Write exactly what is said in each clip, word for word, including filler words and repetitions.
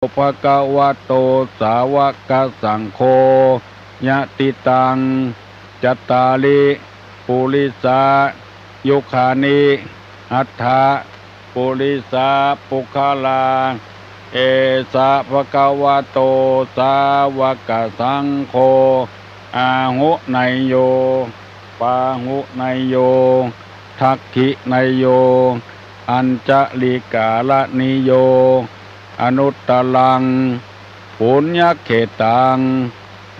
ภะคะวะโต สาวะกะสังโฆ ยะติตัง จัตตาริ ปุริสา ยุคานิ อัฏฐะ ปุริสา ปุคคลา เอสะ ภะคะวะโต สาวะกะสังโฆ อาหุเนยโย ปาหุเนยโย ทักขิเนยโย อัญชลิกาละนิโย อนุตตรัง ปุญญเขตตัง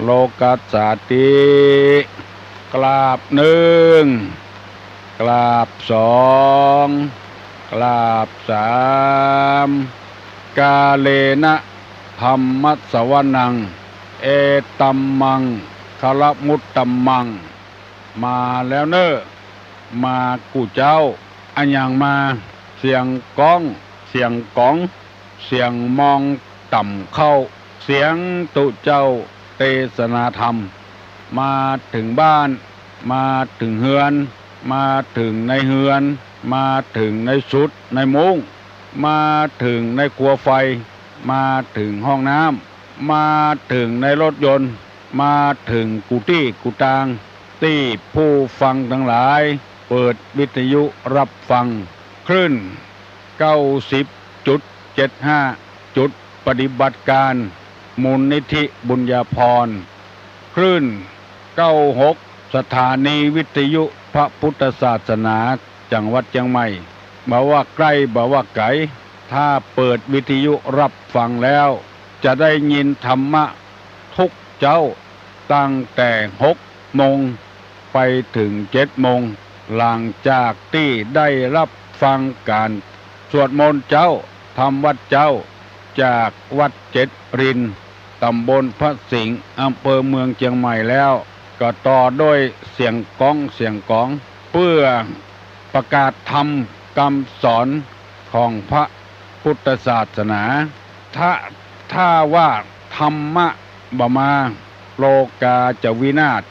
โลกัสสาติ กราบนึ่ง กราบสอง กราบสาม กาเลนะ ธัมมะสวนัง เอตัมมัง คละมุตตัมมัง มาแล้วเน่อ มากู้เจ้า อะหยังมา เสียงก้อง เสียงก๋อง เสียงมองต่ำเข้า เสียงตุ๊เจ้าเตสนาธรรม มาเถิงบ้าน มาเถิงเฮือน มาเถิงในเฮือน มาเถิงในสุดในมุ้ง มาเถิงในครัวไฟ มาเถิงห้องน้ำ มาเถิงในรถยนต์ มาเถิงกู้ตี้กู้ตาง ตี้ผู้ฟังตังหลาย เปิดวิทยุฮับฟัง คลื่น เก้าสิบจุดเจ็ดห้า จุดปฏิบัติการ มูลนิธิบุญญาภรณ์ คลื่น เก้าหก สถานีวิทยุพระพุทธศาสนา จังหวัดเจียงใหม่ บ่ว่าใก้บ่ว่าไก๋ ถ้าเปิดวิทยุฮับฟังแล้ว จะได้ยินธรรมะทุกเจ๊า ตั้งแต่หกโมง ไปเถิงเจ็ดโมง หลังจากตี้ได้ฮับฟังก๋านสวดมนต์เจ๊า ธรรมวัตรเจ๊า จากวัดเจ็ดริน ต๋ำบลพระสิงห์ อำเภอเมืองเจียงใหม่แล้ว ก็ต่อด้วยเสียงก้องเสียงก๋อง เปื้อประกาศธรรมกำสอนของพระพุทธศาสนา ถ้า ถ้าว่าธรรมะบ่มา โลกาจะวินาศ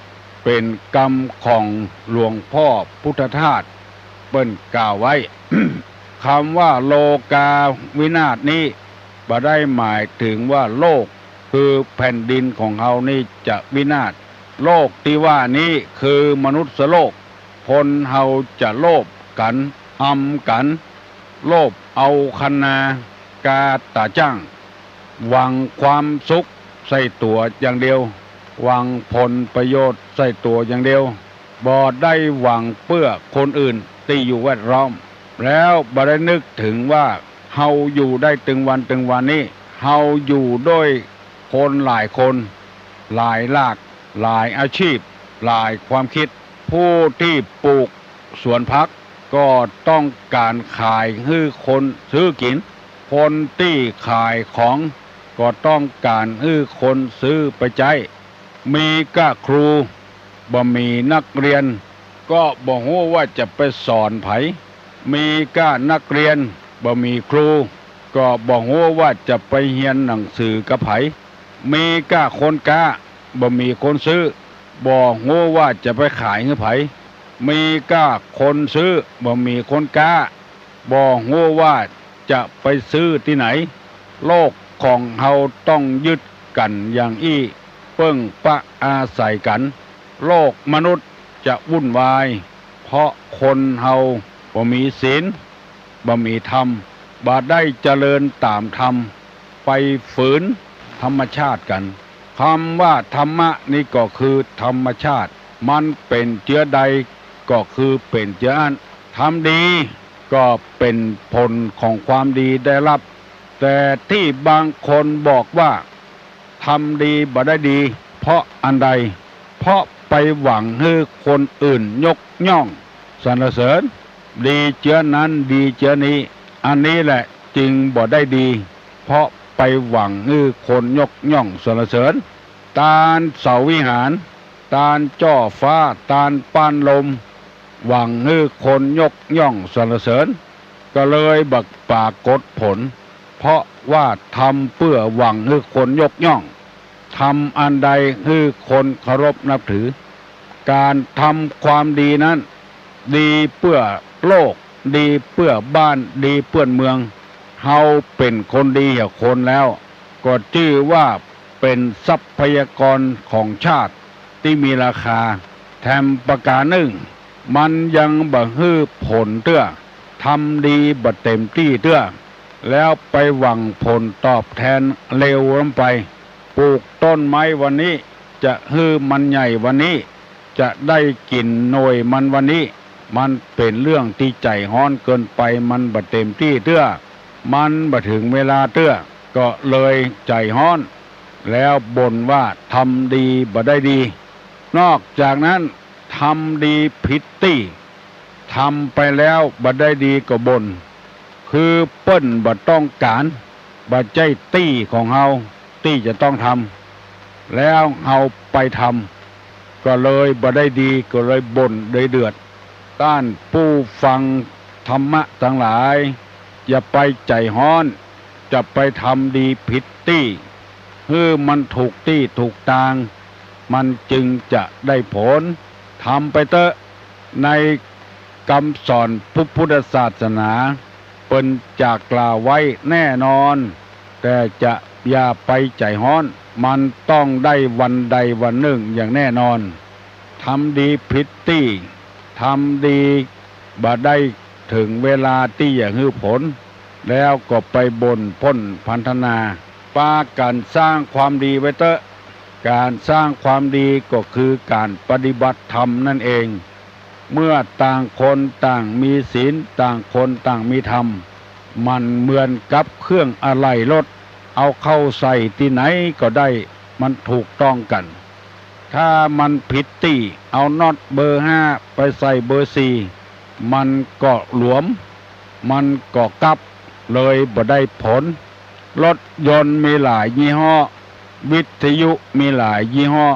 เป๋นกำของหลวงพ่อพุทธทาส เปิ้นกล่าวไว้ กำว่าโลกาวินาศนี้ บ่ได้หมายเถิงว่าโลก คือแผ่นดินของเฮานี้จะวินาศ โลกตี้ว่านี้คือมนุษย์โลก คนเฮาจะโลภกั๋น อำกั๋น โลภเอาคะนา กาต๋าจ้าง หวังความสุขใส่ตั๋วอย่างเดียว หวังผลประโยชน์ใส่ตั๋วอย่างเดียว บ่ได้หวังเปื้อคนอื่นตี้อยู่แวดล้อม แล้วบ่ได้นึกเถิงว่าเฮาอยู่ได้ตึงวันตึงวันนี้ เฮาอยู่ด้วยคนหลายคน หลายหลากหลายอาชีพ หลายความคิด ผู้ตี้ปลูกสวนผัก ก็ต้องก๋านขายหื้อคนซื้อกิ๋น คนตี้ขายของ ก็ต้องก๋านหื้อคนซื้อไปใจ๊ มีก้าครู บ่มีนักเรียน ก็บ่ฮู้ว่าจะไปสอนใผ มีก้านักเรียน บ่มีครู ก็บ่ฮู้ว่าจะไปเฮียนหนังสือกับใผ มีก้าคนก๊า บ่มีคนซื้อ บ่ฮู้ว่าจะไปขายหื้อใผ มีก้าคนซื้อ บ่มีคนก๊า บ่ฮู้ว่าจะไปซื้อตี้ไหน โลกของเฮาต้องยึดกั๋นอย่างอี้ เปิ้งปะอาศัยกั๋น โลกมนุษย์จะวุ่นวาย เพราะคนเฮาบ่มีศีล บ่มีธรรม บ่ได้เจริญต๋ามธรรม ไปฝืนธรรมชาติกั๋น กำว่าธรรมะนี้ก็คือธรรมชาติ มันเป๋นเจื้อใดก็คือเป๋นเจื้ออั้น ทำดีก็เป๋นผลของความดีได้ฮับ แต่ตี้บางคนบอกว่า ทำดีบ่ได้ดี เพราะอันใด เพราะไปหวังหื้อคนอื่นยกย่องสรรเสริญ ดีเจื้อนั้นดีเจื้อนี้ อันนี้แหละจึงบ่ได้ดี เพราะไปหวังหื้อคนยกย่องสรรเสริญ ตานเสาวิหาร ตานจ้อฟ้า ตานป้านลม หวังหื้อคนยกย่องสรรเสริญ ก็เลยบ่ปรากฏผล เพราะว่าทำเปื้อหวังหื้อคนยกย่อง ทำอันใดหื้อคนเคารพนับถือ ก๋านทำความดีนั้น ดีเปื้อโลก ดีเปื้อบ้าน ดีเปื้อเมือง เฮาเป๋นคนดีเหียคนแล้ว ก็จื้อว่าเป๋นทรัพยากรของชาติตี้มีราคา แถมประก๋านนึ่ง มันยังบ่หื้อผลเตื้อ ทำดีบ่เต๋มตี้เตื้อ แล้วไปหวังผลตอบแทนเร็วล้ำไป ปลูกต้นไม้วันนี้ จะหื้อมันใหญ่วันนี้ จะได้กิ๋นหน่วยมันวันนี้ มันเป๋นเรื่องตี้ใจ๋ฮ้อนเกินไป มันบ่เต๋มตี้เตื้อ มันบ่เถิงเวลาเตื้อ ก็เลยใจ๋ฮ้อน แล้วบ่นว่าทำดีบ่ได้ดี นอกจากนั้น ทำดีผิดตี้ ทำไปแล้วบ่ได้ดีก็บ่น คือเปิ้นบ่ต้องก๋าน บ่ใจ้ตี้ของเฮาตี้จะต้องทำ แล้วเฮาไปทำ ก็เลยบ่ได้ดี ก็เลยบ่นเลยเดือด ต้านผู้ฟังธรรมะตังหลาย อย่าไปใจ๋ฮ้อน จะไปทำดีผิดตี้ หื้อมันถูกตี้ถูกตาง มันจึงจะได้ผล ทำไปเต๊อะ ในกำสอนพระพุทธศาสนา เปิ้นจะกล่าวไว้แน่นอน แต่จะอย่าไปใจ๋ฮ้อน มันต้องได้วันใดวันนึ่งอย่างแน่นอน ทำดีผิดตี้ ทำดีบ่ได้เถิงเวลาตี้จะหื้อผล แล้วก็ไปบ่นพ่นพรรณนา ปากั๋นสร้างความดีไว้เต๊อะ ก๋านสร้างความดีก็คือก๋านปฏิบัติธรรมนั่นเอง เมื่อต่างคนต่างมีศีล ต่างคนต่างมีธรรม มันเหมือนกับเครื่องอะไหล่รถ เอาเข้าใส่ตี้ไหนก็ได้ มันถูกต้องกั๋น ถ้ามันผิดตี้ เอาน็อตเบอร์ห้าไปใส่เบอร์สี่ มันก็หลวม มันก็กลับ เลยบ่ได้ผล รถยนต์มีหลายยี่ห้อ วิทยุมีหลายยี่ห้อ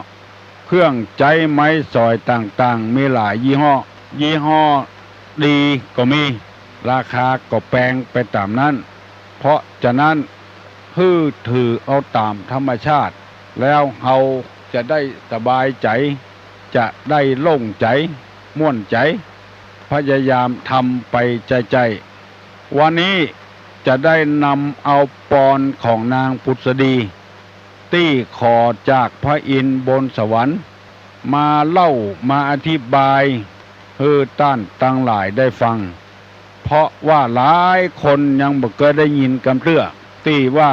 เครื่องใจ๊ไม้สอยต่างๆ มีหลายยี่ห้อ ยี่ห้อดีก็มี ราคาก็แปงไปต๋ามนั้น เพราะฉะนั้น หื้อถือเอาต๋ามธรรมชาติ แล้วเฮาจะได้สบายใจ๋ จะได้โล่งใจ๋ ม่วนใจ๋ พยายามทำไปใจ้ๆ วันนี้จะได้นำเอาปอนของนางผุสดี ตี้ขอจากพระอินทร์บนสวรรค์ มาเล่ามาอธิบาย หื้อต้านตังหลายได้ฟัง เพราะว่าหลายคนยังบ่เกยได้ยินกำเตื้อ ตี้ว่า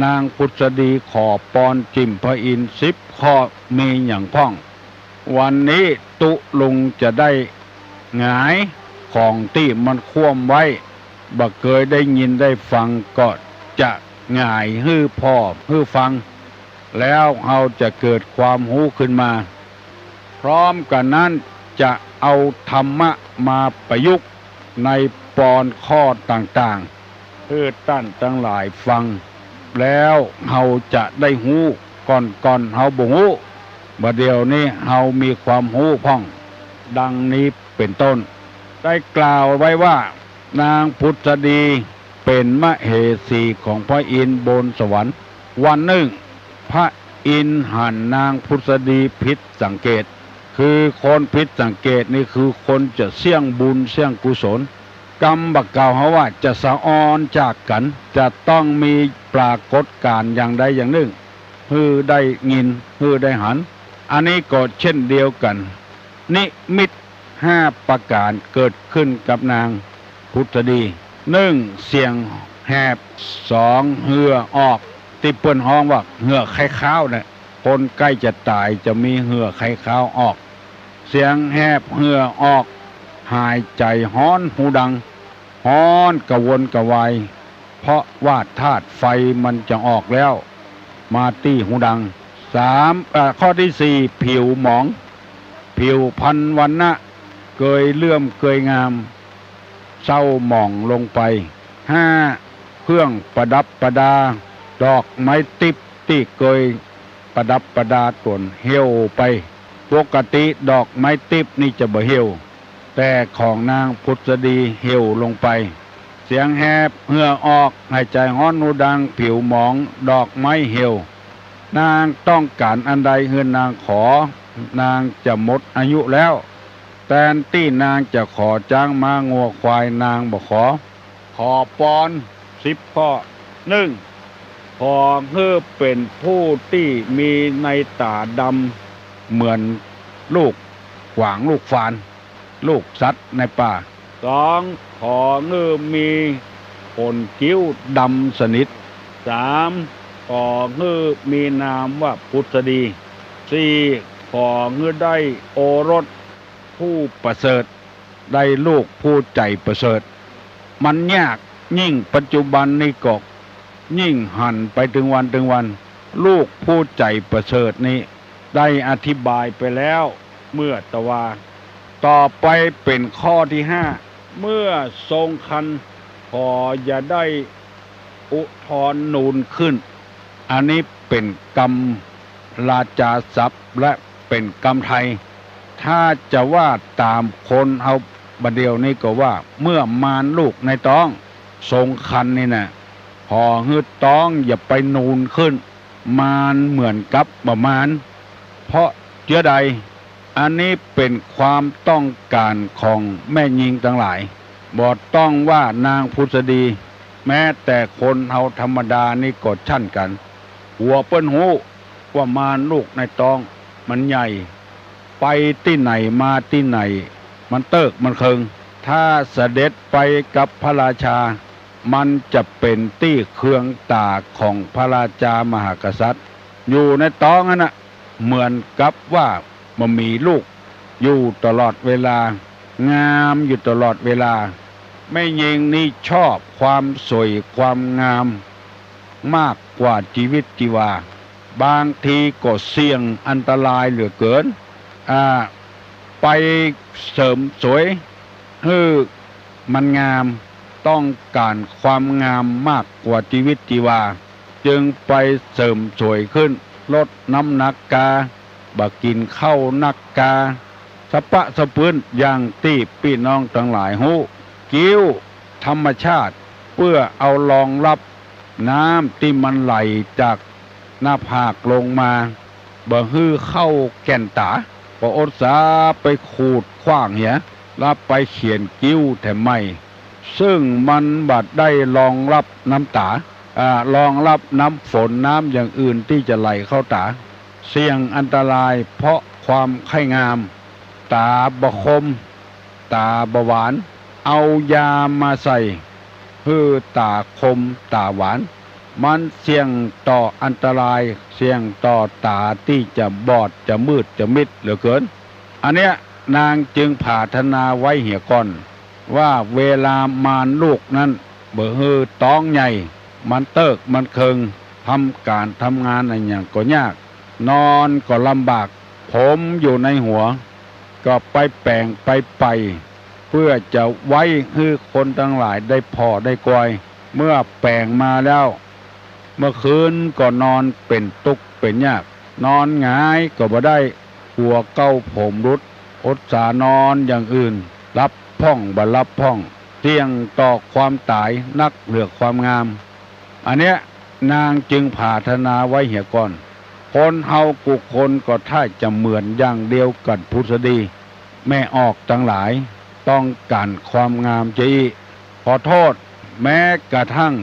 นางผุสดีขอปอนจิ่มพระอินทร์สิบข้อ มีหยังพ่อง วันนี้ตุ๊ลุงจะได้หงายของตี้มันคว่ำไว้ บ่เกยได้ยินได้ฟังก็จะหงายหื้อพ่อหื้อฟัง แล้วเฮาจะเกิดความฮู้ขึ้นมา พร้อมกั๋นนั้นจะเอาธรรมะมาประยุกต์ในปอนข้อต่างๆ หื้อต้านตังหลายฟัง แล้วเฮาจะได้ฮู้ ก่อนๆ เฮาบ่ฮู้ บ่าเดี่ยวนี้เฮามีความฮู้พ่อง ดังนี้เป๋นต้น ได้กล่าวไว้ว่า นางผุสดีเป๋นมเหสีของพระอินทร์บนสวรรค์ วันนึ่ง พระอินทร์หันนางผุสดีผิดสังเกต คือคนผิดสังเกตนี่คือคนจะเสี้ยงบุญเสี้ยงกุศล กำบ่าเก่าเฮาว่าจะสะออนจากกั๋น จะต้องมีปรากฏก๋ารณ์อย่างใดอย่างนึ่ง หื้อได้ยิน หื้อได้หัน อันนี้ก็เช่นเดียวกั๋น นิมิตห้าประก๋ารเกิดขึ้นกับนางผุสดี นึ่ง เสียงแหบ สอง เหื่อออก ตี้เปิ้นฮ้องว่าเหื่อไคคาวเนี่ย คนใก้จะต๋ายจะมีเหื่อไคคาวออก เสียงแหบเหื่อออก หายใจ๋ฮ้อนฮูดัง ฮ้อนกระวนกระวาย เพราะว่าธาตุไฟมันจะออกแล้ว มาตี้ฮูดัง สาม เอ่อ ข้อตี้สี่ ผิวหมอง ผิวพรรณวรรณะ เกยเลื่อมเกยงาม เศร้าหมองลงไป ห้า เครื่องประดับประดา ดอกไม้ติ๊บตี้เกยประดับประดาต๋นเหี่ยวไป ปกติดอกไม้ติ๊บนี่จะบ่เหี่ยว แต่ของนางผุสดีเหี่ยวลงไป เสียงแหบ เหื่อออก หายใจ๋ฮ้อนฮูดัง ผิวหมอง ดอกไม้เหี่ยว นางต้องก๋ารอันใดหื้อนางขอ นางจะหมดอายุแล้ว แตนตี้นางจะขอจ๊างม้างัวควาย นางบ่ขอ ขอปอนสิบข้อ นึ่ง ขอหื้อเป๋นผู้ตี้มีในต๋าดำเหมือนลูกขวางลูกฟาน ลูกสัตว์ในป่า สอง ขอหื้อมีขนคิ้วดำสนิท สาม ขอหื้อมีนามว่าผุสดี สี่ ขอหื้อได้โอรสผู้ประเสริฐ ได้ลูกผู้ใจ๋ประเสริฐ มันยาก ยิ่งปัจจุบันนี้ก็ยิ่งหันไปเถิงวันเถิงวัน ลูกผู้ใจ๋ประเสริฐนี้ได้อธิบายไปแล้วเมื่อตะวา ต่อไปเป๋นข้อตี้ห้า เมื่อทรงครรภ์ขออย่าได้อุทธรณ์นูนขึ้น อันนี้เป๋นกำราชาศัพท์และเป๋นกำไทย ถ้าจะว่าต๋ามคนเฮาบ่าเดี่ยวนี้ก็ว่า เมื่อมารลูกในต๊องทรงครรภ์นี่นะ ขอหื้อต๊องอย่าไปนูนขึ้น มารเหมือนกับบ่มาร เพราะเจื้อใด อันนี้เป๋นความต้องก๋านของแม่ญิงตังหลาย บ่ต้องว่านางผุสดี แม้แต่คนเฮาธรรมดานี้ก็เช่นกั๋น กั๋วเปิ้นฮู้ว่ามารลูกในต๊องมันใหญ่ ไปตี้ไหนมาตี้ไหน มันเติ๊กมันเคิง ถ้าเสด็จไปกับพระราชา มันจะเป๋นตี้เคืองต๋าของพระราชามหากษัตริย์ อยู่ในต๊องนั้นนะ เหมือนกับว่าบ่มีลูก อยู่ตลอดเวลา งามอยู่ตลอดเวลา แม่ญิงนี้ชอบความสวยความงามมากกว่าจีวิตจีวา บางทีก็เสี่ยงอันตรายเหลือเกิ๋น อ่า ไปเสริมสวยหื้อมันงาม ต้องก๋านความงามมากกว่าจีวิตจีวา จึงไปเสริมสวยขึ้น ลดน้ำหนักกา บ่กิ๋นข้าวนักกา สะป๊ะสะปื้น อย่างตี้ปี้น้องตังหลายฮู้ คิ้วธรรมชาติ เปื้อเอารองรับน้ำตี้มันไหลจากหน้าผากลงมา บ่หื้อเข้าแก่นต๋า ก็อดสาไปขูดขว้างเหีย แล้วไปเขียนคิ้วแถมใหม่ ซึ่งมันบ่ได้รองรับน้ำต๋า อ่า รองรับน้ำฝนน้ำอย่างอื่นตี้จะไหลเข้าต๋า เสี่ยงอันตรายเพราะความใค่งาม ต๋าบ่คม ต๋าบ่หวาน เอายามาใส่หื้อต๋าคมต๋าหวาน มันเสี่ยงต่ออันตราย เสี่ยงต่อต๋าตี้จะบอดจะมืดจะมิดเหลือเกิ๋น อันเนี้ยนางจึงผาถนาไว้เหียก่อน ว่าเวลามารลูกนั้นบ่หื้อต๊องใหญ่ มันเติ๊กมันเคิง ทำก๋านทำงานอะหยังก็ยาก นอนก็ลำบาก ผมอยู่ในหัว ก็ไปแป๋งไปใป่ เปื้อจะไว้หื้อคนตังหลายได้ผ่อได้กอย เมื่อแป๋งมาแล้ว เมื่อคืนก็นอนเป๋นตุ๊กเป๋นยาก นอนหงายก็บ่ได้ กั๋วเก๊าผมหลุด อดสานอนอย่างอื่น หลับพ่องบ่หลับพ่อง เสี่ยงต่อความต๋ายนักเหลือความงาม อันเนี้ยนางจึงผาถนาไว้เหียก่อน คนเฮากู้คนก็ถ้าจะเหมือนอย่างเดียวกั๋นผุสดี แม่ออกตังหลาย ต้องก๋านความงามจะอี้ ขอโต้ษ แม้กระทั่ง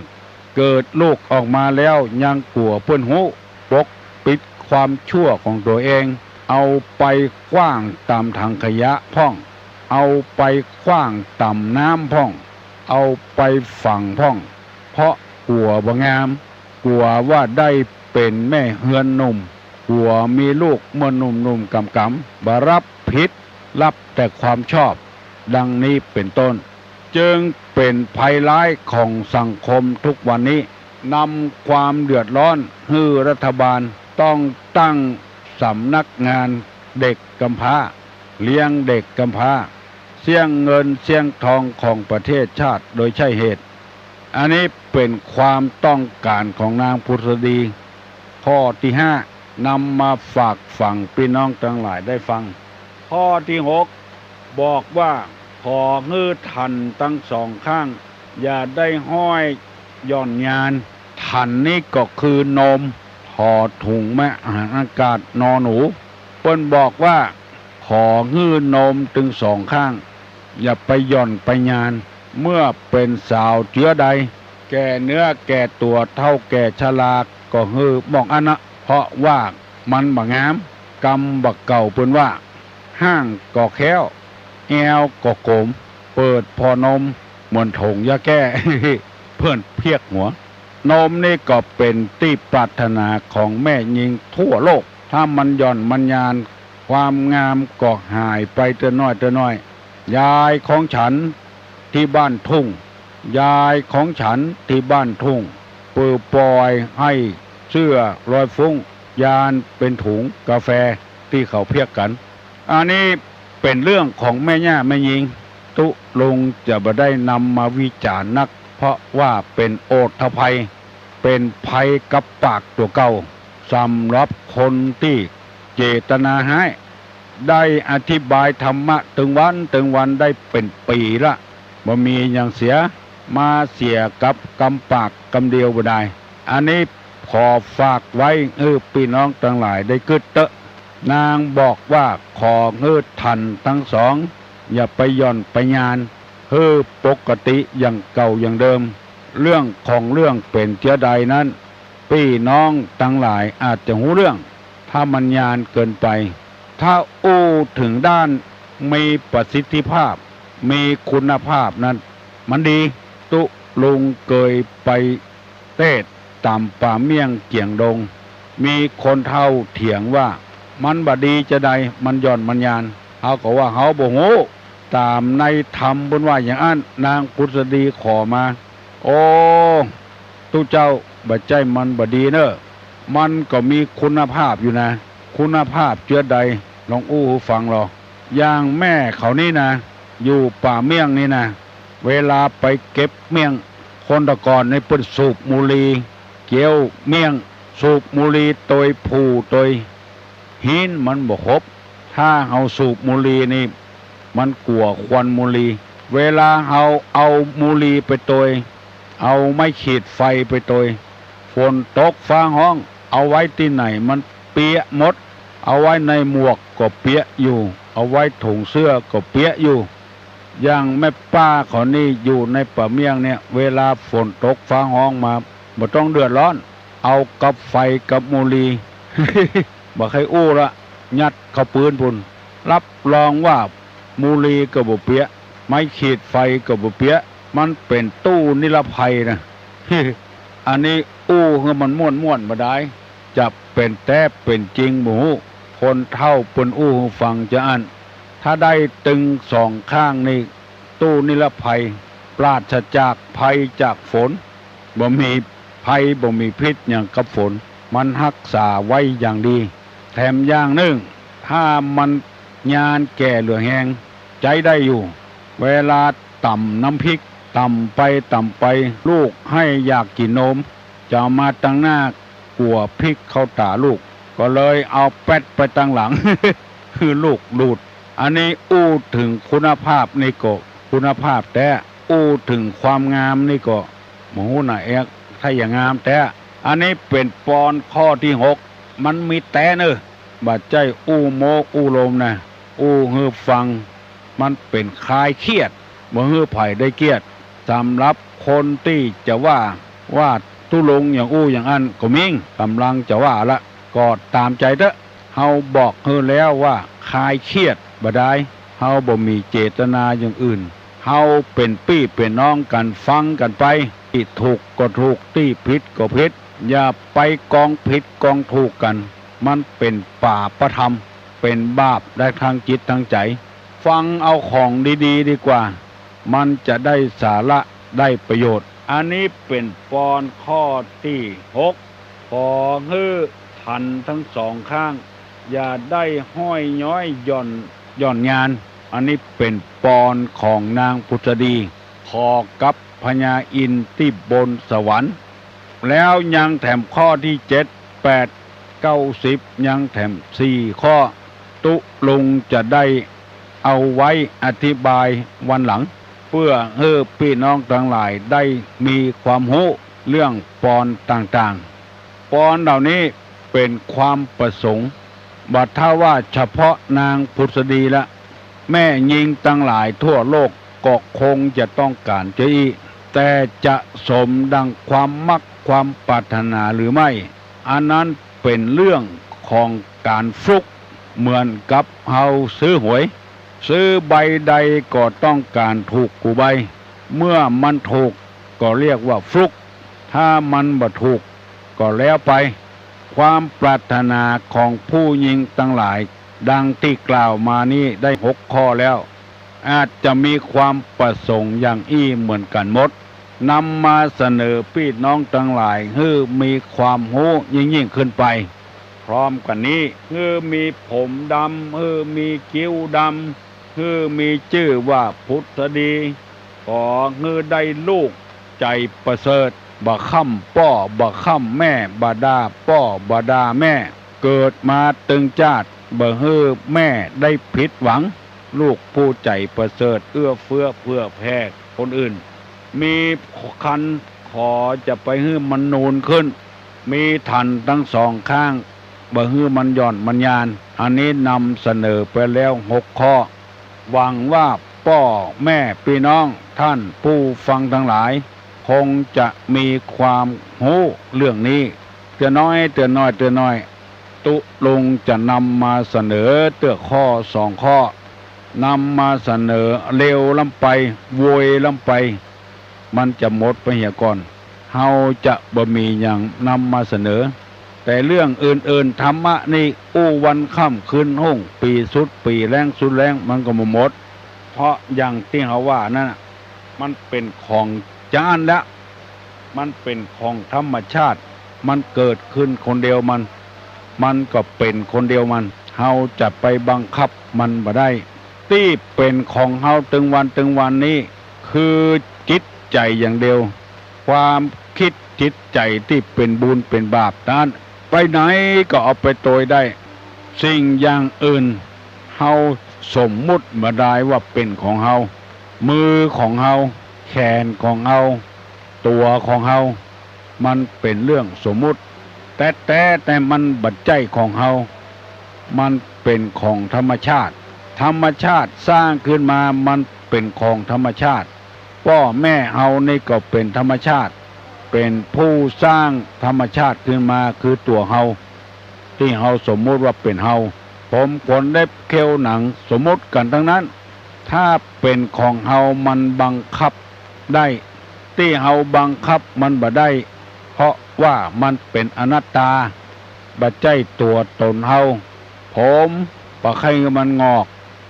เกิดลูกออกมาแล้วยังกั๋วเปิ้นฮู้ ปกปิดความชั่วของตั๋วเอง เอาไปขว้างต๋ามถังขยะพ่อง เอาไปขว้างต๋ามน้ำพ่อง เอาไปฝังพ่อง เพราะกั๋วบ่งาม กั๋วว่าได้เป๋นแม่เฮือนหนุ่ม กั๋วมีลูกเมื่อหนุ่มๆ ก๋ำๆ บ่ฮับผิด ฮับแต่ความชอบ ดังนี้เป๋นต้น จึงเป๋นภัยร้ายของสังคมทุกวันนี้ นำความเดือดร้อนหื้อรัฐบาลต้องตั้งสำนักงานเด็กกำพร้า เลี้ยงเด็กกำพร้า เสี้ยงเงินเสี้ยงทองของประเทศชาติโดยใช่เหตุ อันนี้เป๋นความต้องก๋านของนางผุสดี ข้อตี้ห้า นำมาฝากฝังปี้น้องตังหลายได้ฟัง ข้อตี้หก บอกว่า ขอหื้อถ่านตึงสองข้าง อย่าได้ห้อยหย่อนยาน ถ่านนี้ก็คือโนม ถอถุงแม่อาหารอากาศ นอหนู เปิ้นบอกว่า ขอหื้อโนมตึงสองข้าง อย่าไปหย่อนไปยาน เมื่อเป๋นสาวเจื้อใด แก่เนื้อแก่ตั๋ว เฒ่าแก่ชรา ก็หื้อหม่องอั้นนะ เพราะว่ามันบ่งาม กำบ่าเก่า เปิ้นว่า ฮ้างก็แค้ว แอวก็โก๋ม เปิดผ่อนมเหมือนโถงยาแก้ เปิ้นเพียกหัว นมนี่ก็เป๋นตี้ปรารถนาของแม่ญิงทั่วโลก ถ้ามันหย่อนมันยาน ความงามก็หายไปเตื้อน้อยเตื้อน้อย ยายของฉันตี้บ้านทุ่ง ยายของฉันตี้บ้านทุ่ง เปิดปล่อยหื้อเสื้อลอยฟุ้ง ยานเป๋นถุงกาแฟตี้เขาเพียกกั๋น อันนี้เป๋นเรื่องของแม่ย่าแม่ญิง ตุ๊ลุงจะบ่ได้นำมาวิจารณ์นัก เพราะว่าเป๋นโอทภัย เป๋นภัยกับปากตั๋วเก่า สำหรับคนตี้เจตนาฮ้าย ได้อธิบายธรรมะตึงวันตึงวันได้เป๋นปี๋ละ บ่มีหยังเสีย มาเสียกับกำปากกำเดียวบ่ดาย อันนี้ขอฝากไว้หื้อปี้น้องตังหลายได้กึ๊ดเต๊อะ นางบอกว่าขอหื้อท่านตังสอง อย่าไปหย่อนไปยาน หื้อปกติอย่างเก่าอย่างเดิม เรื่องของเรื่องเป๋นเจื้อใดนั้น ปี้น้องตังหลายอาจจะฮู้เรื่อง ถ้ามันยานเกินไป ถ้าอู้เถิงด้านมีประสิทธิภาพ มีคุณภาพนั้น มันดี ตุ๊ลุงเกยไปเตศน์ต๋ามป่าเมี่ยงเจี๋ยงดง มีคนเฒ่าเถียงว่า มันบ่ดีจาใด มันหย่อนมันยาน เฮาก็ว่าเฮาบ่ฮู้ ต๋ามในธรรมเปิ้นว่าอย่างอั้น นางผุสดีขอมา โอ้ ตุ๊เจ้า บ่ใจ้มันบ่ดีเน่อ มันก็มีคุณภาพอยู่นะ คุณภาพเจื้อใด ลองอู้หื้อฟังลอ อย่างแม่เขานี่นะ อยู่ป่าเมี่ยงนี่นะ เวลาไปเก็บเมี่ยง คนแต่ก่อนนี่เปิ้นสูบบุหรี่ เคี้ยวเมี่ยง สูบบุหรี่ตวย ผูตวย ฮี้นมันบ่ครบ ถ้าเฮาสูบบุหรี่นี่ มันกั๋วควันบุหรี่ เวลาเฮาเอาบุหรี่ไปตวย เอาไม้ขีดไฟไปตวย ฝนตกฟ้าฮ้อง เอาไว้ตี้ไหนมันเปียะหมด เอาไว้ในหมวกก็เปียะอยู่ เอาไว้ถุงเสื้อก็เปียะอยู่ อย่างแม่ป้าเขานี่อยู่ในป่าเมี่ยงเนี่ย เวลาฝนตกฟ้าฮ้องมา บ่ต้องเดือดร้อน เอากับไฟกับบุหรี่ บ่ใค่อู้ละ ยัดเข้าปื๊นปู้น รับรองว่าบุหรี่ก็บ่เปียะ ไม้ขีดไฟก็บ่เปียะ มันเป๋นตู้นิรภัยนะ อันนี้อู้หื้อมันม่วนๆ บ่ดาย จะเป๋นแต๊เป๋นจริงบ่ฮู้ คนเฒ่าเปิ้นอู้หื้อฟังจาอั้น ถ้าได้ตึงสองข้างนี่ ตู้นิรภัย ปราศจากภัยจากฝน บ่มีภัยบ่มีพิษหยังกับฝน มันฮักษาไว้อย่างดี แถมอย่างนึ่ง ถ้ามันยานแก่เหลือแฮง ใจ๊ได้อยู่ เวลาต๋ำน้ำพริก ต๋ำไปต๋ำไป ลูกไห้อยากกิ๋นนม จะเอามาตังหน้า กั๋วพริกเข้าต๋าลูก ก็เลยเอาแป๊ดไปตังหลัง หื้อลูกดูด อันนี้อู้เถิงคุณภาพนี่ก็คุณภาพแต๊ อู้เถิงความงามนี่ก็บ่ฮู้น่ะเอก ถ้าอย่างงามแต๊ อันนี้เป๋นปอนข้อตี้หก มันมีแต๊เน่อ บ่ใจ้อู้โม้อู้ลมนะ อู้หื้อฟัง มันเป๋นคลายเครียด บ่หื้อใผได้เกียด สำหรับคนตี้จะว่า ว่าตุ๊ลุงอย่างอู้อย่างอั้นก็มี ก่ำลังจะว่าละ ก็ต๋ามใจ๋เต๊อะ เฮาบอกหื้อแล้วว่าคลายเครียดบ่ดาย เฮาบ่มีเจตนาอย่างอื่น เฮาเป๋นปี้เป๋นน้องกั๋น ฟังกั๋นไป ตี้ถูกก็ถูก ตี้ผิดก็ผิด อย่าไปกองผิดกองถูกกั๋น มันเป๋นปาปธรรม เป๋นบาปได้ทั้งจิตทั้งใจ๋ ฟังเอาของดีๆ ดีกว่า มันจะได้สาระได้ประโยชน์ อันนี้เป๋นปอนข้อตี้หก ขอหื้อท่านตังสองข้าง อย่าได้ห้อยย้อยหย่อน หย่อนยาน อันนี้เป๋นปอนของนางผุสดี ขอกับพญาอินทร์ตี้บนสวรรค์ แล้วยังแถมข้อตี้เจ็ด แปด เก้า สิบ ยังแถมสี่ข้อ ตุ๊ลุงจะได้เอาไว้อธิบายวันหลัง เปื้อหื้อปี้น้องตังหลายได้มีความฮู้เรื่องปอนต่างๆ ปอนเหล่านี้เป๋นความประสงค์ บ่ถ้าว่าเฉพาะนางผุสดีละ แม่ญิงตังหลายทั่วโลกก็คงจะต้องก๋านเจ้าอี้ แต่จะสมดังความมักความปรารถนาหรือไม่ อันนั้นเป๋นเรื่องของก๋านฟลุก เหมือนกับเฮาซื้อหวย ซื้อใบใดก็ต้องก๋านถูกกู้ใบ เมื่อมันถูกก็เรียกว่าฟลุก ถ้ามันบ่ถูกก็แล้วไป ความปรารถนาของผู้ญิงตังหลาย ดังตี้กล่าวมานี้ได้หกข้อแล้ว อาจจะมีความประสงค์อย่างอี้เหมือนกั๋นหมด นำมาเสนอปี้น้องตังหลายหื้อมีความฮู้ยิ่งๆ ขึ้นไป พร้อมกั๋นนี้ หื้อมีผมดำ หื้อมีคิ้วดำ หื้อมีจื้อว่าผุดดี ขอหื้อได้ลูกใจ๋ประเสริฐ บ่ค่ำป้อ บ่ค่ำแม่ บ่ด่าป้อ บ่ด่าแม่ เกิดมาตึงจาติ บ่หื้อแม่ได้ผิดหวัง ลูกผู้ใจ๋ประเสริฐ เอื้อเฟื้อเผื่อแผ่คนอื่น มีครรภ์ ขอจะไปหื้อมันนูนขึ้น มีฐันตังสองข้าง บ่หื้อมันหย่อนมันยาน อันนี้นำเสนอไปแล้วหกข้อ หวังว่าป้อแม่ปี้น้องต้านผู้ฟังตังหลาย คงจะมีความฮู้เรื่องนี้ เตื้อน้อย เตื้อน้อย เตื้อน้อย ตุ๊ลุงจะนำมาเสนอเตื้อข้อสองข้อ นำมาเสนอเร็วล้ำไป โวยล้ำไป มันจะหมดไปเหียก่อน เฮาจะบ่มีหยังนำมาเสนอ แต่เรื่องอื่นๆ ธรรมะนี่อู้วันค่ำคืนฮุ่ง ปี๋สุดปี๋ แล้งสุดแล้ง มันก็บ่หมด เพราะอย่างตี้เฮาว่านั้นน่ะ มันเป๋นของจาอั้นแล้ว มันเป๋นของธรรมชาติ มันเกิดขึ้นคนเดียวมัน มันก็เป๋นคนเดียวมัน เฮาจะไปบังคับมันบ่ได้ ตี้เป๋นของเฮาตึงวันตึงวันนี้ คือจิตใจ๋อย่างเดียว ความกึ๊ดจิตใจ๋ตี้เป๋นบุญเป๋นบาปนั้น ไปไหนก็เอาไปโตยได้ สิ่งอย่างอื่น เฮาสมมุติบ่ดายว่าเป๋นของเฮา มือของเฮา แขนของเฮา ตั๋วของเฮา มันเป๋นเรื่องสมมุติ แต๊ๆ แต่มันบ่ใจ้ของเฮา มันเป๋นของธรรมชาติ ธรรมชาติสร้างขึ้นมา มันเป๋นของธรรมชาติ ป้อแม่เฮานี่ก็เป๋นธรรมชาติ เป๋นผู้สร้างธรรมชาติขึ้นมา คือตั๋วเฮา ตี้เฮาสมมุติว่าเป๋นเฮา ผมขนเล็บเขี้ยวหนัง สมมุติกั๋นตังนั้น ถ้าเป๋นของเฮามันบังคับได้ ตี้เฮาบังคับมันบ่ได้ เพราะว่ามันเป๋นอนัตตา บ่ใจ้ตั๋วต๋นเฮา ผมบ่ใค่หื้อมันงอก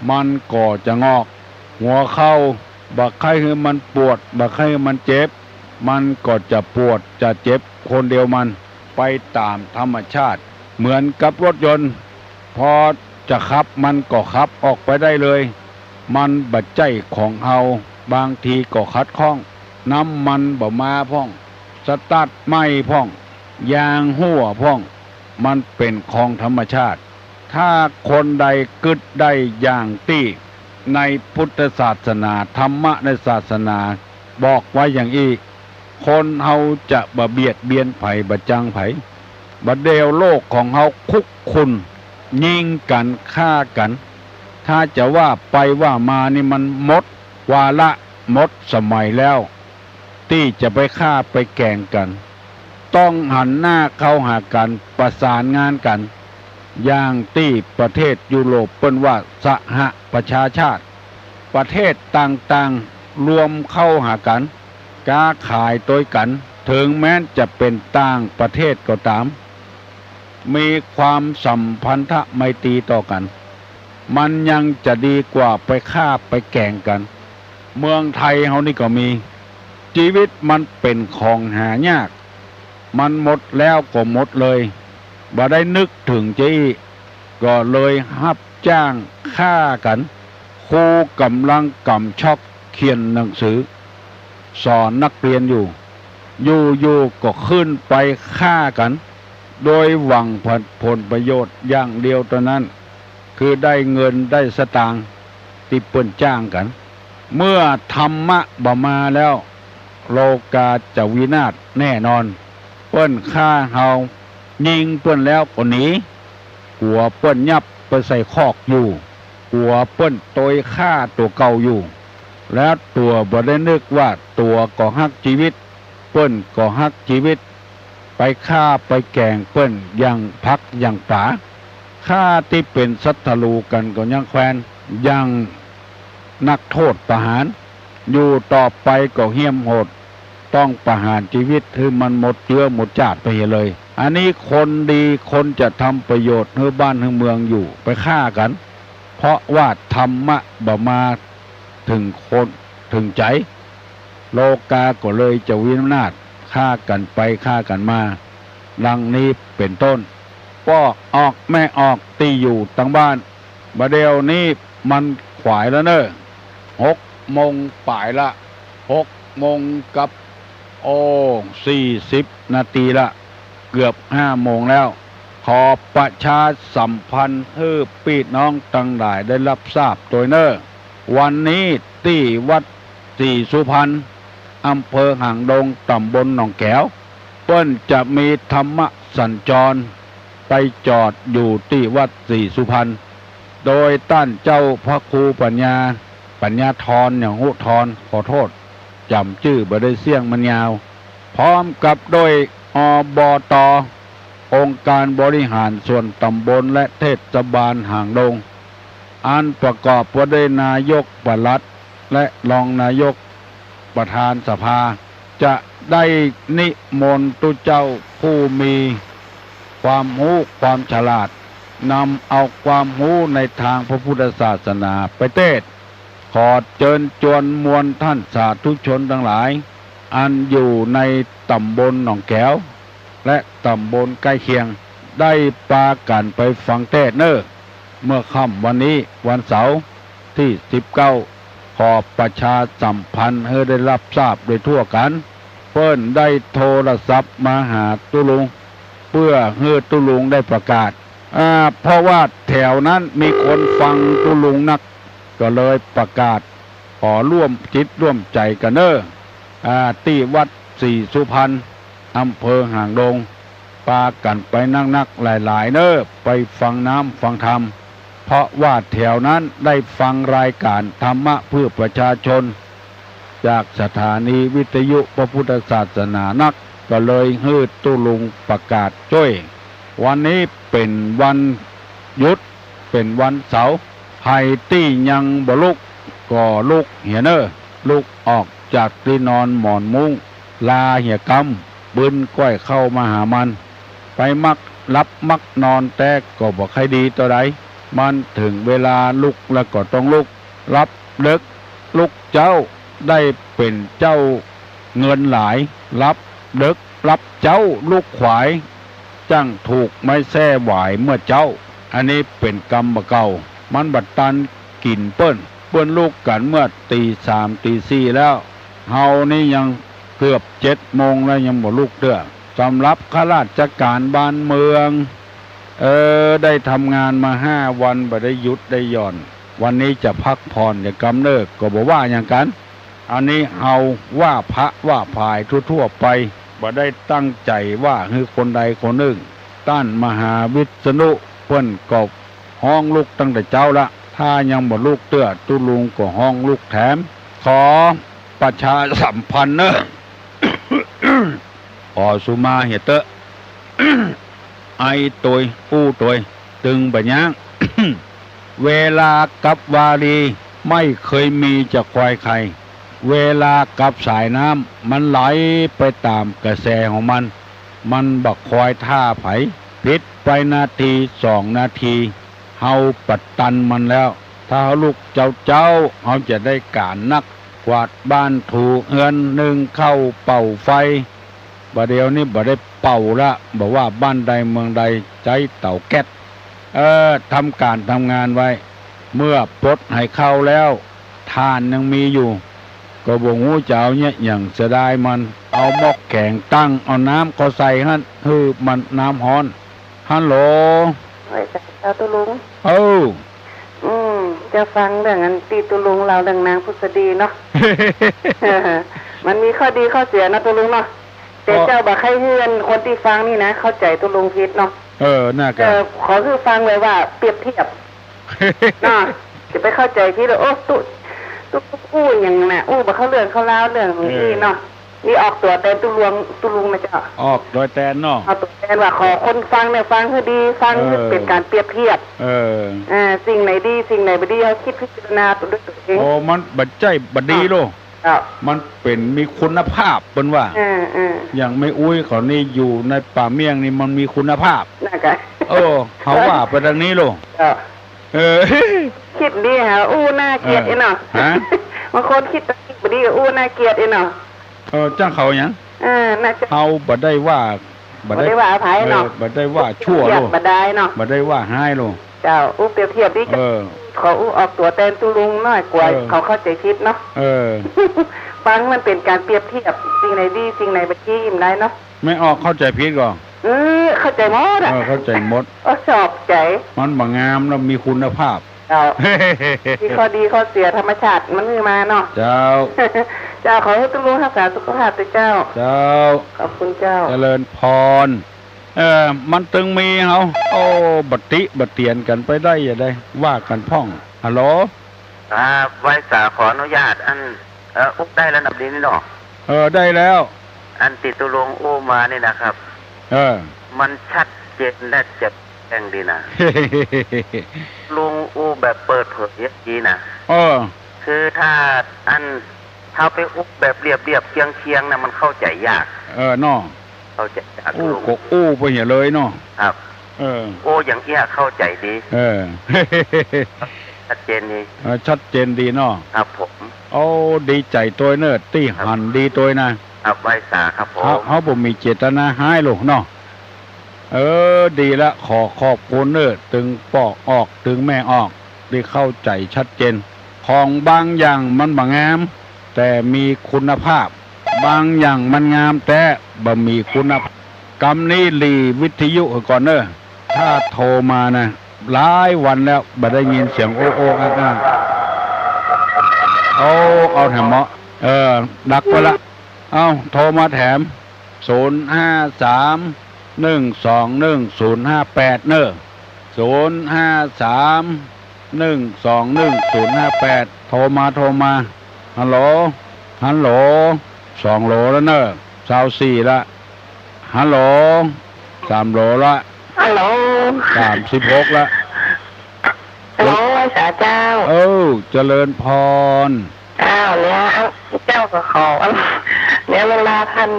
มันก็จะงอก หัวเข่า บ่ใค่หื้อมันปวด บ่ใค่หื้อมันเจ็บ มันก็จะปวดจะเจ็บคนเดียวมัน ไปต๋ามธรรมชาติ เหมือนกับรถยนต์ พอจะขับมันก็ขับออกไปได้เลย มันบ่ใจ้ของเฮา บางทีก็ขัดข้อง น้ำมันบ่มาพ่อง สตาร์ทไม่พ่อง ยางฮั้วพ่อง มันเป๋นของธรรมชาติ ถ้าคนใดกึ๊ดได้อย่างตี้ในพุทธศาสนา ธรรมะในศาสนาบอกไว้อย่างอี้ คนเฮาจะบ่เบียดเบียนใผ บ่จังใผ บ่าเดี่ยวโลกของเฮาคุกคุน ยิงกั๋น ฆ่ากั๋น ถ้าจะว่าไปว่ามานี่มันหมดวาระ หมดสมัยแล้ว ตี้จะไปฆ่าไปแก๋งกั๋น ต้องหันหน้าเข้าหากั๋น ประสานงานกั๋น อย่างตี้ประเทศยุโรปเปิ้นว่าสหประชาชาติ ประเทศต่างๆ รวมเข้าหากั๋น ก๊าขายตวยกั๋น เถิงแม้นจะเป๋นต่างประเทศก็ต๋าม มีความสัมพันธะไมตรีต่อกั๋น มันยังจะดีกว่าไปฆ่าไปแก๋งกั๋น เมืองไทยเฮานี่ก็มี จีวิตมันเป๋นของหายาก มันหมดแล้วก็หมดเลย บ่ได้นึกเถิงจะอี้ ก็เลยฮับจ้างฆ่ากั๋น ครูก่ำลังก่ำชอกเขียนหนังสือ สอนนักเรียนอยู่ อยู่ๆ ก็ขึ้นไปฆ่ากั๋น โดยหวังผล ผลประโยชน์อย่างเดียวเต้านั้น คือได้เงินได้สตางค์ตี้เปิ้นจ้างกั๋น เมื่อธรรมะบ่มาแล้ว โลกาจะวินาศแน่นอน เปิ้นฆ่าเฮา ยิงเปิ้นแล้วก็หนี กั๋วเปิ้นยับไปใส่คอกอยู่ กั๋วเปิ้นตวยข้าตั๋วเก่าอยู่ แล้วตั๋วบ่ได้นึกว่าตั๋วก็ฮักจีวิต เปิ้นก็ฮักจีวิต ไปฆ่าไปแกล้งเปิ้นอย่างผักอย่างป๋า ข้าตี้เป๋นศัตรู๋กั๋นก็ยังแควน อย่างนักโต้ษประหาร อยู่ต่อไปก็เฮี้ยมโหด ต้องประหารจีวิตหื้อมันหมดเจื๊อหมดจาติไปเหียเลย อันนี้คนดีคนจะทำประโยชน์หื้อบ้านหื้อเมืองอยู่ ไปฆ่ากั๋น เพราะว่าธรรมะบ่มาเถิงคนเถิงใจ๋ โลกาก็เลยจะวินาศ ฆ่ากั๋นไปฆ่ากั๋นมา ดังนี้เป๋นต้น ป้อออกแม่ออกตี้อยู่ตังบ้าน บ่าเดี่ยวนี้มันขวายแล้วเน่อ หกโมงป๋ายละ หกโมงกับ โอ้ สี่สิบนาทีละ เกือบห้าโมงแล้ว ขอประชาสัมพันธ์หื้อปี้น้องตังหลายได้ฮับทราบตวยเน่อ วันนี้ตี้วัดศรีสุพรรณ อำเภอหางดง ต๋ำบลหนองแก๋ว เปิ้นจะมีธรรมสัญจร ไปจอดอยู่ตี้วัดศรีสุพรรณ โดยต้านเจ้าพระครูปัญญา ปัญญาธร อย่างฮู้ธร ขอโต้ษ จ๋ำจื้อบ่ได้เสี้ยงมันยาว พร้อมกับโดย อบต. องค์การบริหารส่วนต๋ำบลและเทศบาลหางดง อันประกอบว่าด้วยนายกปลัดและรองนายกประธานสภา จะได้นิมนต์ตุ๊เจ้าผู้มีความฮู้ความฉลาด นำเอาความฮู้ในตางพระพุทธศาสนาไปเตศน์ ขอเจิญจวนมวลต้านสาธุชนตังหลาย อันอยู่ในต๋ำบลหนองแก๋ว และต๋ำบลใก้เคียง ได้ปากั๋นไปฟังเตศน์เน่อ เมื่อค่ำวันนี้วันเสาร์ตี้สิบเก้า ขอประชาสัมพันธ์หื้อได้ฮับทราบโดยทั่วกั๋น เปิ้นได้โทรศัพท์มาหาตุ๊ลุง เปื้อหื้อตุ๊ลุงได้ประกาศ อ่า เพราะว่าแถวนั้นมีคนฟังตุ๊ลุงนัก ก็เลยประกาศ ขอร่วมจิตร่วมใจ๋กั๋นเน่อ อ่า ตี้วัดศรีสุพรรณ อำเภอหางดง ปากั๋นไปนักๆ หลายๆ เน่อ ไปฟังน้ำฟังธรรม เพราะว่าแถวนั้นได้ฟังรายการธรรมะเพื่อประชาชน จากสถานีวิทยุพระพุทธศาสนานัก ก็เลยหื้อตุ๊ลุงประกาศจ้วย วันนี้เป๋นวันหยุด เป๋นวันเสาร์ ใผตี้ยังบ่ลุก ก็ลุกเหียเน่อ ลุกออกจากตี้นอนหมอนมุ้ง ลาเหียกำ ปืนก้อยเข้ามาหามัน ไปมักหลับมักนอนแต๊ก็บ่ใค่ดีเต้าใด มันเถิงเวลาลุกแล้วก็ต้องลุก หลับเดิ็กลุกเจ๊า ได้เป๋นเจ้าเงินหลาย หลับเดิ็กหลับเจ๊าลุกขวาย จั้งถูกไม้แส้หวายเมื่อเจ๊า อันนี้เป๋นกรรมบ่าเก่า มันบ่ตันกิ๋นเปิ้น เปิ้นลุกกั๋นเมื่อตีสามตีสี่แล้ว เฮานี่ยังเกือบเจ็ดโมงแล้วยังบ่ลุกเตื้อ สำหรับข้าราชการบ้านเมือง เออ ได้ทำงานมาห้าวันบ่ได้หยุดได้หย่อน วันนี้จะพักผ่อนจะกำเนิดก็บ่ว่าหยังกั๋น อันนี้เฮาว่าพระว่าผายทั่วๆ ไป บ่ได้ตั้งใจ๋ว่าหื้อคนใดคนนึ่ง ต้านมหาวิษณุเปิ้นก็ฮ้องลุกตั้งแต่เจ๊าละ ถ้ายังบ่ลุกเตื้อตุ๊ลุงก็ฮ้องลุกแถม ขอประชาสัมพันธ์เน่อ ขอสุมาเหียเต๊อะ ไอตวย อู้ตวย ตึงบ่ายั้ง เวลากับวารี ไม่เคยมีจะคอยใคร เวลากับสายน้ำ มันไหลไปต๋ามกระแสของมัน มันบ่คอยท่าใผ ผิดไปนาทีสองนาที เฮาบ่ตันมันแล้ว ถ้าเฮาลุกเจ๊าๆ เฮาจะได้ก๋านนัก กวาดบ้านถูเฮือน นึ่งข้าวเป่าไฟ บ่าเดี่ยวนี้บ่ได้เป่าละ บ่ว่าบ้านใดเมืองใด ใจ๊เต๋าแก๊ส เออ ทำก๋านทำงานไว้ เมื่อปลดไหเข้าแล้ว ถ่านยังมีอยู่ ก็บ่ฮู้จะเอาเยียะหยัง เสียดายมัน เอาหม้อแก๋งตั้ง เอาน้ำเข้าใส่หั้น หื้อมันน้ำฮ้อน ฮัลโหล ไหว้เจ้าตุ๊ลุง เอ้า อืม จะฟังเรื่องอันตี้ตุ๊ลุงเล่าเรื่องนางผุษดีเนาะ มันมีข้อดีข้อเสียเนาะตุ๊ลุงเนาะ แต่ ก็ เจ้าบ่ใค่หื้ออันคนตี้ฟังนี่นะ เข้าใจ๋ตุ๊ลุงผิดเนาะ เออ น่าจะ เออ ขอหื้อฟังไว้ว่าเปรียบเทียบ เนาะ จะไปเข้าใจ๋ผิดว่า โอ้ ตุ๊ ตุ๊กตุ๊กอู้หยังน่ะ อู้บ่เข้าเรื่องเข้าราวเรื่องนี้เนาะ เออ นี่ออกตั๋วแตนตุ๊ลุง ตุ๊ลุงนะเจ้า ออกตั๋วแตนเนาะ ออกตั๋วแตนว่าขอคนฟังเนี่ยฟังหื้อดี ฟังหื้อ เออ เป๋นก๋านเปรียบเทียบ เออ อ่า สิ่งไหนดี สิ่งไหนบ่ดี เฮาคิดพิจารณาตวยตนเอง โอ้ มันบ่ใจ้บ่ดีโล เจ้า มันเป๋นมีคุณภาพ เปิ้นว่า เออ เออ อย่างแม่อุ๊ยเขานี่อยู่ในป่าเมี่ยงนี่มันมีคุณภาพ นั่นกะ เออ เฮาว่าไปตางนี้โล เจ้า เออ คิดดีหาอู้น่าเกลียด เออ อี้เนาะ ฮะ บางคนคิดตางนี้บ่ดีก็อู้น่าเกลียดอี้เนาะ เออ จ้างเขาหยัง เออ น่าจะ เฮาบ่ได้ว่า บ่ได้ บ่ได้ว่าใผเนาะ เออ บ่ได้ว่าชั่วโล บ่ได้เนาะ บ่ได้ว่าฮ้ายโล เจ้า อู้เปรียบเทียบดี เออ ขออู้ออกตั๋วแตนตุ๊ลุงหน้อย กั๋ว เออ เขาเข้าใจ๋ผิดเนาะ เออ ฟังมันเป๋นก๋านเปรียบเทียบ สิ่งไหนดี สิ่งไหนบ่ดี อิ้มได้เนาะ แม่ออกเข้าใจ๋ผิดก่อ เออ เข้าใจ๋หมดอะ เออ เข้าใจ๋หมด โอ้ ชอบใจ๋ มันบ่งามแล้ว มีคุณภาพ เจ้า มีข้อดีข้อเสีย ธรรมชาติมันหื้อมาเนาะ เจ้า เจ้า ขอหื้อตุ๊ลุงฮักษาสุขภาพตวยเจ้า เจ้า ขอบคุณเจ้า เจริญพร เออ มันตึงมีเฮา โอ้ บ่ติบ่เตียนกั๋นไปได้จะใด ว่ากั๋นพ่อง ฮัลโหล ครับ ไหว้สาขออนุญาต อัน เอ่อ อุ๊บได้แล้วนะ แบบนี้เนาะ เออ ได้แล้ว อันตี้ตุ๊ลุงอู้มานี่นะครับ เออ มันชัดเจนและแจ่มแจ้งดีนะ ลุงอู้แบบเปิดเผยดีนะ เออ คือถ้าอัน ถ้าไปอู้แบบเรียบๆ เคียงๆ น่ะ มันเข้าใจ๋ยาก เออ เนาะ เข้าใจ๋ยาก อู้ ลุง ก็อู้ไปเหียเลยเนาะ ครับ เออ อู้อย่างเอี้ยเข้าใจ๋ดี เออ ชัดเจนดี เออ ชัดเจนดีเนาะ ครับผม โอ้ ดีใจ๋ตวยเน่อ ตี้หันดีตวยนะ ครับ ไหว้สาครับผม เฮา เฮาบ่มีเจตนาฮ้ายโลเนาะ เออ ดีละ ขอขอบคุณเน่อ ตึงป้อออก ตึงแม่ออก ได้เข้าใจ๋ชัดเจน ของบางอย่างมันบ่งาม แต่มีคุณภาพ บางอย่างมันงามแต๊ บ่มีคุณภาพ กำนี้หลีวิทยุก่อนเน่อ ถ้าโทรมานะ หลายวันแล้ว บ่ได้ยินเสียงโอ้โอ้อ้าอ้า เอา เอาแถมเหมาะ เออ ดักไปละ เอา โทรมาแถม ศูนย์ห้าสาม หนึ่งสองหนึ่ง ศูนย์ห้าแปด เน่อ ศูนย์ห้าสาม หนึ่งสองหนึ่ง ศูนย์ห้าแปด โทรมา โทรมา ฮัลโหล ฮัลโหล สองโหลแล้วเน่อ ซาวสี่ละ ฮัลโหล สามโหลละ ฮัลโหล สามสิบหกละ ฮัลโหล ไหว้สาเจ้า เออ เจริญพร เจ้า เนี่ย เจ้าก็ขอ เนี่ย เวลาท่าน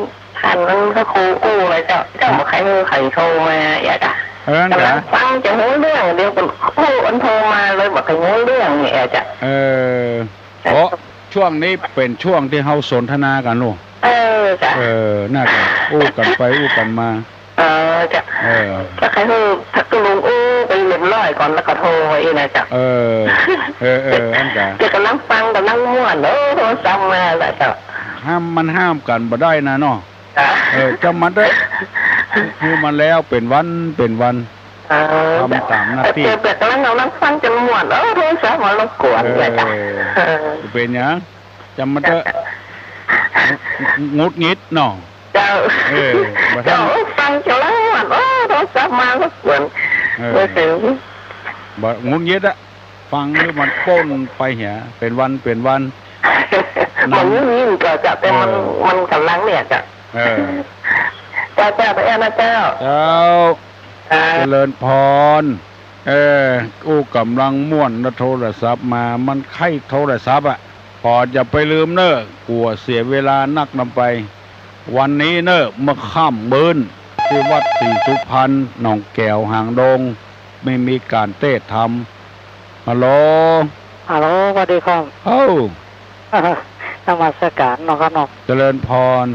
ท่านมันก็คงอู้เลยเจ้า เจ้าบ่ใค่หื้อใผโทรมาเอียดอะ เออ นั่นกะ กำลังฟังจะฮู้เรื่อง เดี๋ยวก็อู้อันโทรมาเลย บ่ใค่ฮู้เรื่องเนี่ยเจ้า เออ เพราะช่วงนี้เป๋นช่วงตี้เฮาสนทนากั๋นลูก เออ เจ้า เออ นั่นกะ อู้กั๋นไปอู้กั๋นมา เออ เจ้า เออ จะใค่หื้อตุ๊ลุงอู้ไปเรียบร้อยก่อนแล้วก็โทรอีกนะเจ้า เออ เออ เออ อันกะ จะกำลังฟังกำลังม่วน โอ้ โทรศัพท์มาแล้วเจ้า ห้าม มันห้ามกั๋นบ่ได้นะเนาะ เออ จ้างมันเต๊อะ คือมันแล้วเป๋นวันเป๋นวัน เออ ทำต๋ามหน้าตี้ แต่ แต่กำลัง กำลังฟังจ๋นม่วน เออ โทรศัพท์มารบกวน เออ เออ เป๋นหยัง จ้างมันเต๊อะ หงุดหงิดเนาะ เจ้า เออ บ่ทัน เจ้า ฟังจ๋นม่วน โอ้ โทรศัพท์มารบกวน เออ บ่เป๋น บ่หงุดหงิดอะ ฟังหื้อมันป้นไปเหีย เป๋นวันเป๋นวัน บ่หงุดหงิดก็เจ้า แต่มัน เออ มันกำลังเนี่ยเจ้า เออ เจ้า เจ้า ไปแอนนะเจ้า เจ้า อ่า เจริญพร เออ อู้กำลังม่วนนะ โทรศัพท์มา มันใค่โทรศัพท์อะ ปอดอย่าไปลืมเน่อ กั๋วเสียเวลานักนำไป วันนี้เน่อ เมื่อค่ำมื้น ตี้วัดศรีสุพรรณ หนองแก๋ว หางดง มี มีก๋านเตศน์ธรรม ฮัลโหล ฮัลโหล สวัสดีครับ เอ้า นมัสการเนาะครับเนาะ เจริญพร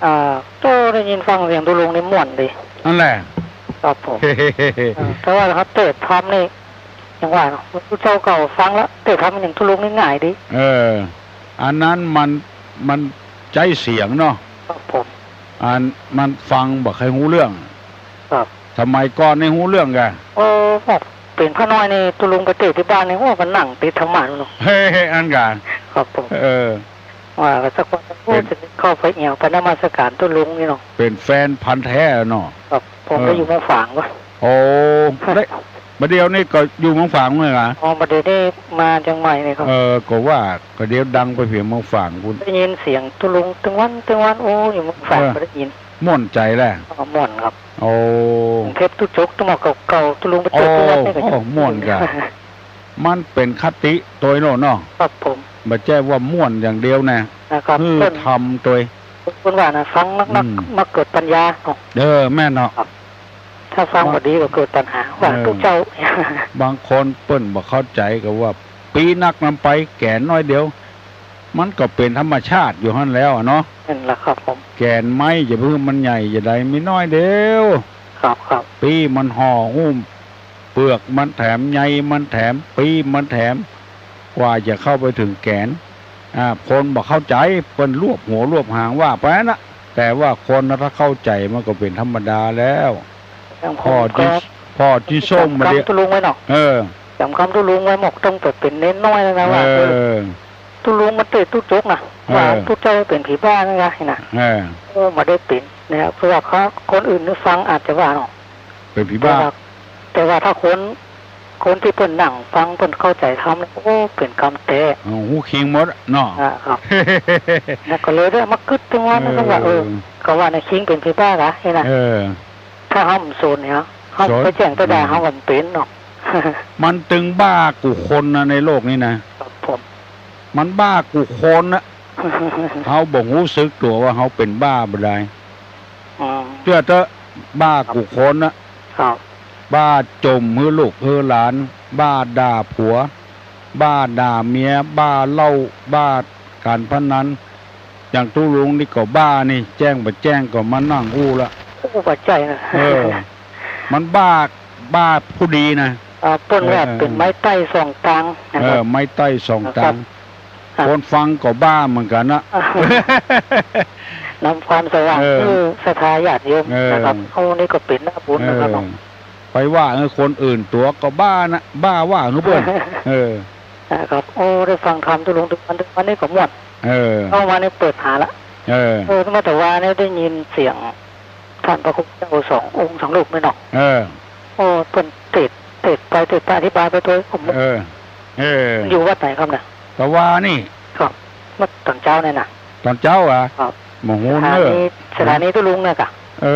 อ่า โต้ได้ยินฟังเสียงตุ๊ลุงนี่ม่วนดี นั่นแหละ ครับผม เออ แต่ว่าเขาเตศน์ธรรมนี่ อย่างว่าเนาะ เจ้าเก่าฟังแล้ว เตศน์ธรรมอย่างตุ๊ลุงนี่ง่ายดี เออ อันนั้นมัน มันใจ๊เสียงเนาะ ครับผม อันมันฟังบ่ใค่ฮู้เรื่อง ครับ สมัยก่อนนี่ฮู้เรื่องก่ะ โอ้ ครับ เป๋นข้าน้อยนี่ตุ๊ลุงไปเตศน์ตี้บ้านนี่ โอ้ ก็นั่งติดธรรมะเนาะ เฮ้ย อันก่ะ ครับผม เออ ว่าก็สักวัน เป๋น จะเข้าไปเอี่ยวไปนมัสการตุ๊ลุงนี่เนาะ เป๋นแฟนพันธุ์แท้เนาะ ครับ ผม เออ ก็อยู่เมืองฝางวะ โอ้ ได้ บ่าเดี่ยวนี้ก็อยู่เมืองฝางเลยเหรอ อ๋อ บ่าเดี่ยวนี้มาเจียงใหม่นี่ครับ เออ ก็ว่า ก็เดี๋ยวดังไปเผียงเมืองฝางพู้น ได้ยินเสียงตุ๊ลุงตึงวันตึงวัน โอ้ อยู่เมืองฝาง เออ ก็ได้ยิน ม่วนใจ๋แหละ อ๋อ ม่วนครับ โอ้ กรุงเทพตุ๊จก ตุ๊หมอกเก่าๆ ตุ๊ลุงไปเจิดตุ๊วันนี่ก็ โอ้ ม่วนกะ มันเป๋นคติตวยโน่นเนาะ ครับผม บ่ใจ้ว่าม่วนอย่างเดียวนะ นะครับ หื้อ เปิ้น ทำตวย เปิ้นว่านะ ฟังนักๆ อืม มาเกิดปัญญาเนาะ เออ แม่นเนาะ ครับ ถ้าฟัง ว่า บ่ดีก็เกิดปัญหา ว่า เออ ตุ๊เจ้า บางคนเปิ้นบ่เข้าใจ๋ก็ว่า ปี้นักนำไป แก๋นน้อยเดียว มันก็เป๋นธรรมชาติอยู่หั้นแล้วอะเนาะ นั่นแหละครับผม แก๋นไม้อย่าไปหื้อมันใหญ่จะใด มีน้อยเดียว ครับ ครับ ปี้มันห่อหุ้ม เปือกมันแถม ใยมันแถม ปี้มันแถม กว่าจะเข้าไปเถิงแก๋น อ่า คนบ่เข้าใจ๋ เปิ้นรวบหัวรวบหางว่าไปนะ แต่ว่าคนนะถ้าเข้าใจ๋มันก็เป๋นธรรมดาแล้ว อย่างผม พ่อ ก็ จิ๊ พ่อจิ๊ส้มมาเดียว จำตุ๊ลุงไว้เนาะ เออ จำกำตุ๊ลุงไว้หมด ตั้งแต่เป๋นเณรน้อยแล้วนะว่า เออ เออ ตุ๊ลุงมันเตะตุ๊จกนะ เออ ว่าตุ๊เจ้าเป๋นผีบ้านะ นะ เออ โอ้ บ่ได้เป๋นนะครับ เพราะว่าเขา คนอื่นนี่ฟังอาจจะว่าเนาะ เป๋นผีบ้า แต่ว่า แต่ว่าถ้าคน คนตี้เปิ้นนั่งฟังเปิ้นเข้าใจ๋ธรรม โอ้ เป๋นกำแต๊ เอา ฮู้คิงหมดเนาะ อ่า ครับ แล้วก็เลยได้มากึ๊ดตึงวันนะ เออ ก็ว่า เออ ก็ว่าในคิงเป๋นผีบ้าหรอ นี่นะ เออ ถ้าเฮาบ่สนเนี่ย เฮา สน ไปแจ้งไปด่า อืม เฮาก็บ่เป๋นเนาะ มันตึงบ้ากู้คนนะในโลกนี้นะ ครับผม มันบ้ากู้คนนะ เฮาบ่ฮู้สึกตั๋วว่าเฮาเป๋นบ้าบ่ได้ อืม เจื้อเต๊อะ บ้ากู้คนนะ ครับ บ้าจ่มหื้อลูกหื้อหลาน บ้าด่าผัว บ้าด่าเมีย บ้าเหล้า บ้าก๋านพนัน อย่างตุ๊ลุงนี่ก็บ้านี่ แจ้งบ่แจ้งก็มานั่งอู้ละ อู้บ่ใจ้นะ เออ มันบ้า บ้าผู้ดีนะ อ่า เปิ้นว่า เออ เป๋นไม้ใต้สองตางนะครับ เออ ไม้ใต้สองตาง ครับ ครับ คนฟังก็บ้าเหมือนกั๋นนะ นำความสว่าง เออ หื้อศรัทธาญาติโยม เออ นะครับ โอ้ นี่ก็เป๋นหน้าบุญนะครับ เออ เนาะ ไปว่าหื้อคนอื่นตั๋วก็บ้านะ บ้าว่าหื้อเปิ้น เออ นะครับ โอ้ ได้ฟังธรรมตุ๊ลุงตึงวันตึงวันนี่ก็ม่วน เออ เข้ามานี่เปิดต๋าละ เออ เออ เมื่อตะวานี่ได้ยินเสียง ท่านพระคุณเจ้าสององค์สองรูปนี่เนาะ เออ โอ้ เปิ้นเตสน์ เตสน์ไปเตสน์มาอธิบายไปตวย ผม เออ เออ อยู่วัดไหนครับเนี่ย ตะวานี่ ครับ เมื่อต๋อนเจ๊าเนี่ยนะ ต๋อนเจ๊าเหรอ ครับ บ่ฮู้เน่อ สถานี สถานีตุ๊ลุงเนี่ยกะ เอ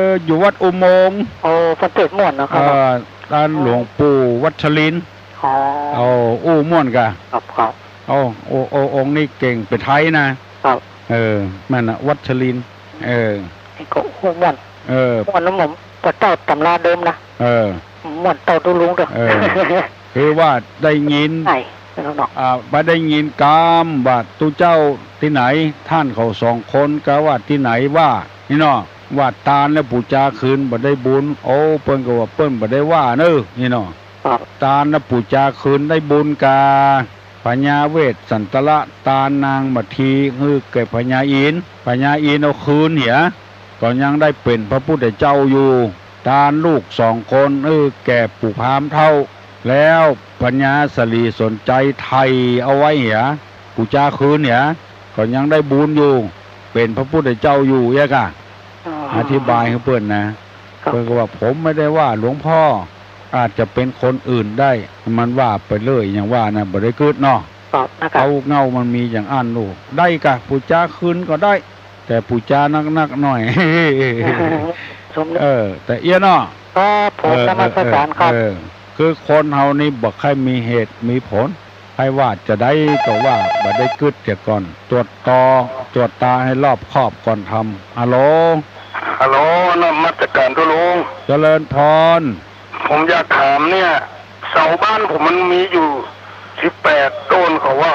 อ อยู่วัดอุโมงค์ โอ้ เปิ้นเตสน์ม่วนเนาะครับ เออ ต้านหลวงปู่วัชรินทร์ อ๋อ เอาอู้ม่วนกะ ครับ ครับ เอา โอ้ โอ้ องค์นี้เก่ง เป๋นไทยนะ ครับ เออ แม่นนะ วัชรินทร์ เออ นี่ก็อู้ม่วน เออ ม่วนนะผม บ่เต้าต๋ำราเดิมนะ เออ ม่วนเต้าตุ๊ลุงเต๊อะ เออ คือว่าได้ยิน ไหนเนาะ อ่า บ่ได้ยินกำว่าตุ๊เจ้าตี้ไหน ต้านเขาสองคนกาว่าตี้ไหนว่า นี่เนาะ ว่าตานและปู๋จาคืนบ่ได้บุญ โอ้ เปิ้นก็ว่าเปิ้นบ่ได้ว่าเน่อ นี่เนาะ ครับ ตานและปู๋จาคืนได้บุญกา พญาเวสสันตระ ตานนางมัทที หื้อแก่พญาอินทร์ พญาอินทร์เอาคืนเหีย ก็ยังได้เป๋นพระพุทธเจ้าอยู่ ตานลูกสองคน หื้อแก่ปู่พราหมณ์เฒ่า แล้วพญาสลีสนชัยไถ่เอาไว้เหีย ปู๋จาคืนเหีย ก็ยังได้บุญอยู่ เป๋นพระพุทธเจ้าอยู่เยียะกะ อ๋อ อธิบายหื้อเปิ้นนะ ครับ เปิ้นก็ว่า ผมไม่ได้ว่าหลวงพ่อ อาจจะเป็นคนอื่นได้ มันว่าไปเรื่อย อย่างว่านะ บ่ได้กึ๊ดเนาะ ครับ นะครับ เก๊าเหง้ามันมีอย่างอั้นลูก ได้กะ ปู๋จาคืนก็ได้ แต่ปู๋จานักๆ หน่อย สมนึก เออ แต่เอี้ยเนาะ ครับผม เออ นมัสการครับ เออ คือคนเฮานี่บ่ใค่มีเหตุมีผล ใค่ว่าจะใดก็ว่า บ่ได้กึ๊ดเสียก่อน ตรวจตอ ตรวจตราหื้อรอบคอบก่อนทำ ฮัลโหล ฮัลโหล นมัสการตุ๊ลุง เจริญพร ผมอยากถามเนี่ย เสาบ้านผมมันมีอยู่สิบแปดต้น เขาว่า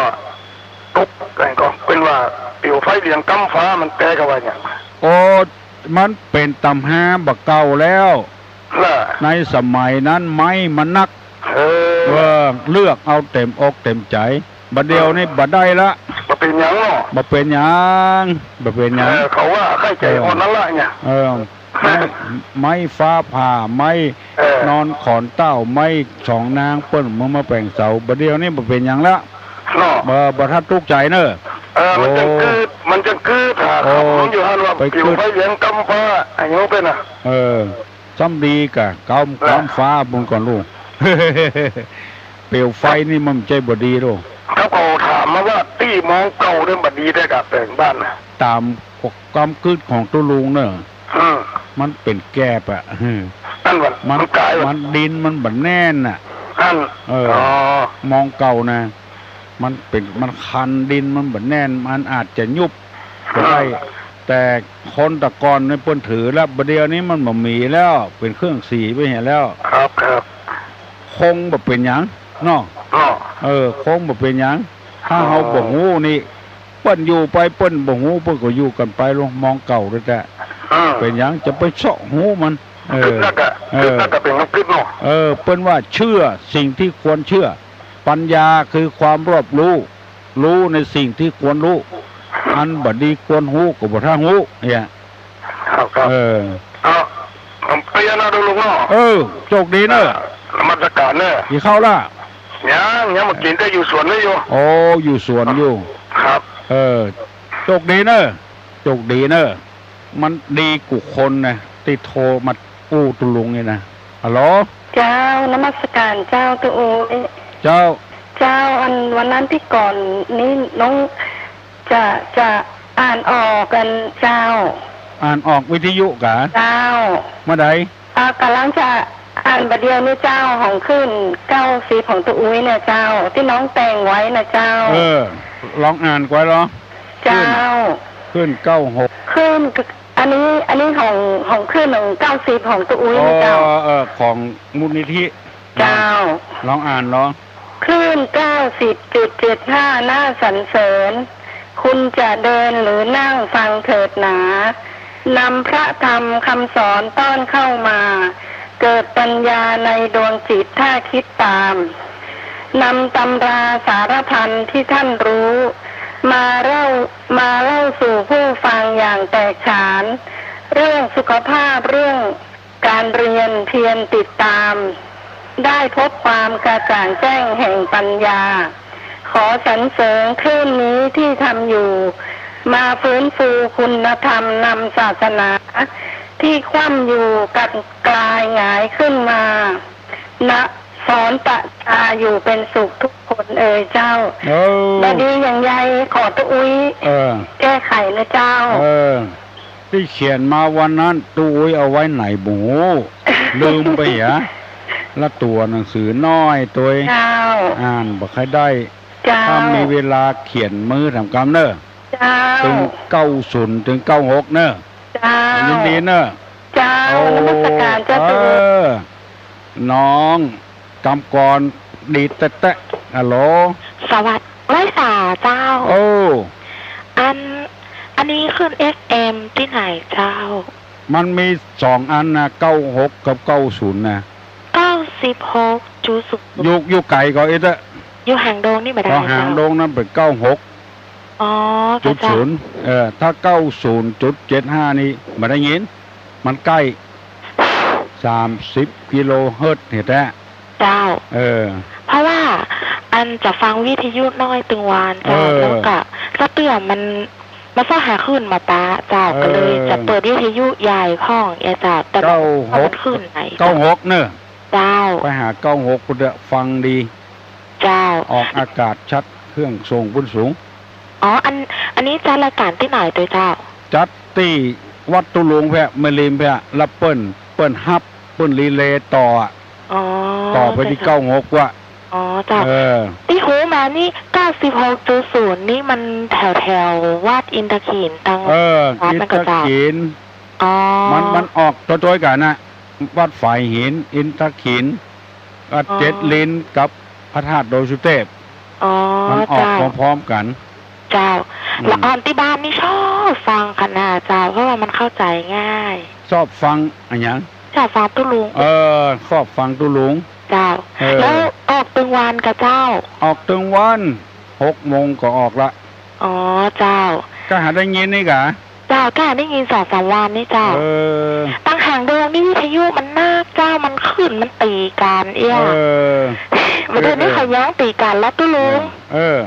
ตกแต่งก็เปิ้นว่าปิวไฟเหลียงก้ำฟ้า มันแต๊กาว่าเนี่ย โอ้ มันเป๋นต๋ำฮาบ่าเก่าแล้ว เหรอ ในสมัยนั้นไม้มันนัก เออ เออ เลือกเอาเต๋มอกเต๋มใจ๋ บ่าเดี่ยวนี้ เออ บ่ได้ละ บ่เป๋นหยังเนาะ บ่เป๋นหยัง บ่เป๋นหยัง เออ เขาว่าใค่ใจ๋อ่อนนั่นละเนี่ย เออ ไม้ ไม้ฟ้าผ่า ไม้ เออ นอนขอนเต้า ไม้สองนางเปิ้นมา มาแป๋งเสา บ่าเดี่ยวนี้บ่เป๋นหยังละ เนาะ บ่ บ่ทันตุ๊กใจ๋เน่อ เออ มันจังกึ๊ด โอ้ มันจังกึ๊ดหา โอ้ คำอยู่หั้นว่า ไปกึ๊ด ปิวไฟเหลียงก้ำฟ้า อายุเปิ้นน่ะ เออ ซ้ำดีกะ ก้ำ เออ ก้ำฟ้าบุญก่อนลูก เปลวไฟนี่มันบ่ใจ้บ่ดีโลก เขาก็ถามมาว่าตี้มองเก่าเนี่ยบ่ดีแต๊กาแป๋งบ้านน่ะ ต๋ามกำกึ๊ดของตุ๊ลุงเน่อ อืม มันเป๋นแกบอะ อืม อันว่า มัน มันก๋ายว่า มันดินมันบ่แน่นน่ะ อัน เออ อ๋อ มองเก่านะ มันเป๋น มันคัน ดินมันบ่แน่น มันอาจจะยุบก็ได้ อ่า แต่คนแต่ก่อนนี่เปิ้นถือแล้ว บ่าเดี่ยวนี้มันบ่มีแล้ว เป๋นเครื่องสีไปเหียแล้ว ครับ ครับ คงบ่เป๋นหยังเนาะ เนาะ เออ คงบ่เป๋นหยัง ถ้า อ๋อ เฮาบ่ฮู้นี่ เปิ้นอยู่ไป เปิ้นบ่ฮู้ เปิ้นก็อยู่กั๋นไปลองมองเก่าแต๊ๆ อ่า เป๋นหยังจะไปเซาะฮูมัน เออ กึ๊ดนักอะ เออ กึ๊ดนักอะเป๋นกำกึ๊ดเนาะ เออ เปิ้นว่าเชื่อสิ่งที่ควรเชื่อ ปัญญาคือความรอบรู้ ฮู้ในสิ่งที่ควรฮู้ อันบ่ดีควรฮู้ก็บ่ถ้าฮู้ เนี่ย ครับ ครับ เออ เอา ผมไปแล้วนะตุ๊ลุงเนาะ เออ โจคดีเน่อ นมัสก๋านเน่อ กิ๋นข้าวละ ยัง ยังบ่กิ๋น แต่อยู่สวนนี่อยู่ โอ้ อยู่สวนอยู่ ครับ เออ โจคดีเน่อ โจคดีเน่อ มันดีกู้คนนะ ตี้โทรมาอู้ตุ๊ลุงนี่นะ ฮัลโหล เจ้า นมัสก๋านเจ้าตุ๊อุ๊ย เจ้า เจ้า อันวันนั้นตี้ก่อนนี้น้องจะ จะอ่านออกอันเจ้า อ่านออกวิทยุกา เจ้า เมื่อใด อ่า ก่ำลังจะอ่านบ่าเดี่ยวนี้เจ้า ของคลื่นเก้าสิบของตุ๊อุ๊ยเนี่ยเจ้า ตี้น้องแต่งไว้นะเจ้า เออ ลองอ่านก่อยลอ เจ้า คลื่น คลื่นเก้าหก คลื่น อันนี้ อันนี้ของ ของคลื่นของเก้าสิบของตุ๊อุ๊ยนะเจ้า อ๋อ เออ ของมูลนิธิ เจ้า ลองอ่านลอง คลื่นเก้าสิบจุดเจ็ดห้า น่าสรรเสริญ คุณจะเดินหรือนั่งฟังเถิดหนา นำพระธรรมคำสอนต้อนเข้ามา เกิดปัญญาในดวงจิตถ้าคิดตาม นำตำราสารพันที่ท่านรู้ มาเล่า มาเล่าสู่ผู้ฟังอย่างแตกฉาน เรื่องสุขภาพ เรื่อง การเรียนเพียรติดตาม ได้พบความกระจ่างแจ้งแห่งปัญญา ขอสรรเสริญคลื่นนี้ที่ทำอยู่ มาฟื้นฟูคุณธรรมนำศาสนา ที่คว่ำอยู่กลับกลายหงายขึ้นมา นะ สอนประชาอยู่เป็นสุขทุกคนเอยเจ้า เออ บ่ดีอย่างใดขอตุ๊อุ๊ย เออ แก้ไขนะเจ้า เออ ตี้เขียนมาวันนั้น ตุ๊อุ๊ยเอาไว้ไหนบ่ฮู้ ลืมไปหมด ละตั๋วหนังสือน้อยตวย เจ้า อ่านบ่ค่อยได้ เจ้า ถ้ามีเวลาเขียนมื้อถามกำเน่อ เจ้า ตึงเก้าศูนย์ ตึงเก้าหกเน่อ เจ้า ยินดีเน่อ เจ้า โอ้ นมัสก๋านเจ้า เออ น้องกำกรดีแต๊ๆ ฮัลโหล สวัสดี ไหว้สาเจ้า โอ้ อัน อันนี้คลื่น เอฟเอ็ม ตี้ไหนเจ้า มันมีสองอันนะ เก้าหกกับเก้าศูนย์นะ เก้าสิบหกจุดศูนย์ อยู่ อยู่ไก๋ก่อเต๊อะ อยู่หางดงนี่บ่ได้ เพราะหางดงนั้นเป๋นเก้าหก อ๋อ จุดศูนย์ เจ้า เออ ถ้าเก้าศูนย์จุดเจ็ดห้านี่บ่ได้ยิน มันใก้ สามสิบกิโลเฮิรตซ์เหียแต๊ เจ้า เออ เพราะว่าอันจะฟังวิทยุน้อยตึงวานเจ้า เออ แล้วก็สะเตื้อมัน มันเซาะหาคลื่นบ่ปะเจ้า เออ ก็เลยจะเปิดวิทยุใหญ่พ่องเอยเจ้า แต่บ่ฮู้ว่ามันคลื่นไหน เก้าหก เก้าหกเน่อ เจ้า ไปหาเก้าหกพุ้นเต๊อะ ฟังดี เจ้า ออกอากาศชัด เครื่องส่งปุ้นสูง อ๋อ อัน อันนี้จัดรายก๋านตี้ไหนตวยเจ้า จัดตี้วัดตุ๊ลุงแป๊ะ แม่ริมแป๊ะ แล้วเปิ้น เปิ้นฮับ เปิ้นรีเลย์ต่ออะ อ๋อ ต่อไปตี้ เจ้า เก้าหกว่ะ อ๋อ เจ้า เออ ตี้ฮู้มานี่ เก้าสิบหกจุดศูนย์ นี่มันแถวๆ วัดอินทขีนตัง เออ วัดนั้นก่อเจ้า อินทขีน อ๋อ มัน มันออกโตยๆ กั๋นนะ วัดฝายหิน อินทขีน วัด อ๋อ เจ็ดลิ้นกับพระธาตุดอยสุเตพ อ๋อ มันออก เจ้า พร้อมๆ กั๋น เจ้า อืม ละอ่อนตี้บ้านนี่ชอบฟังขนาดเจ้า เพราะว่ามันเข้าใจ๋ง่าย ชอบฟังอะหยัง ชอบฟังตุ๊ลุง เออ ชอบฟังตุ๊ลุง เจ้า เออ แล้วออกตึงวันก่อเจ้า ออกตึงวัน หกโมงก็ออกละ อ๋อ เจ้า ก็หาได้ยินนี่กา เจ้า ก็หาได้ยินสองสามวันนี่เจ้า เออ ตังหางดงนี่วิทยุมันนักเจ้า มันขึ้น มันตี๋กั๋นเอี้ย เออ บ่าเดี๋ยวนี้ เออ เขาย้องตี๋กั๋นแล้วตุ๊ลุง เออ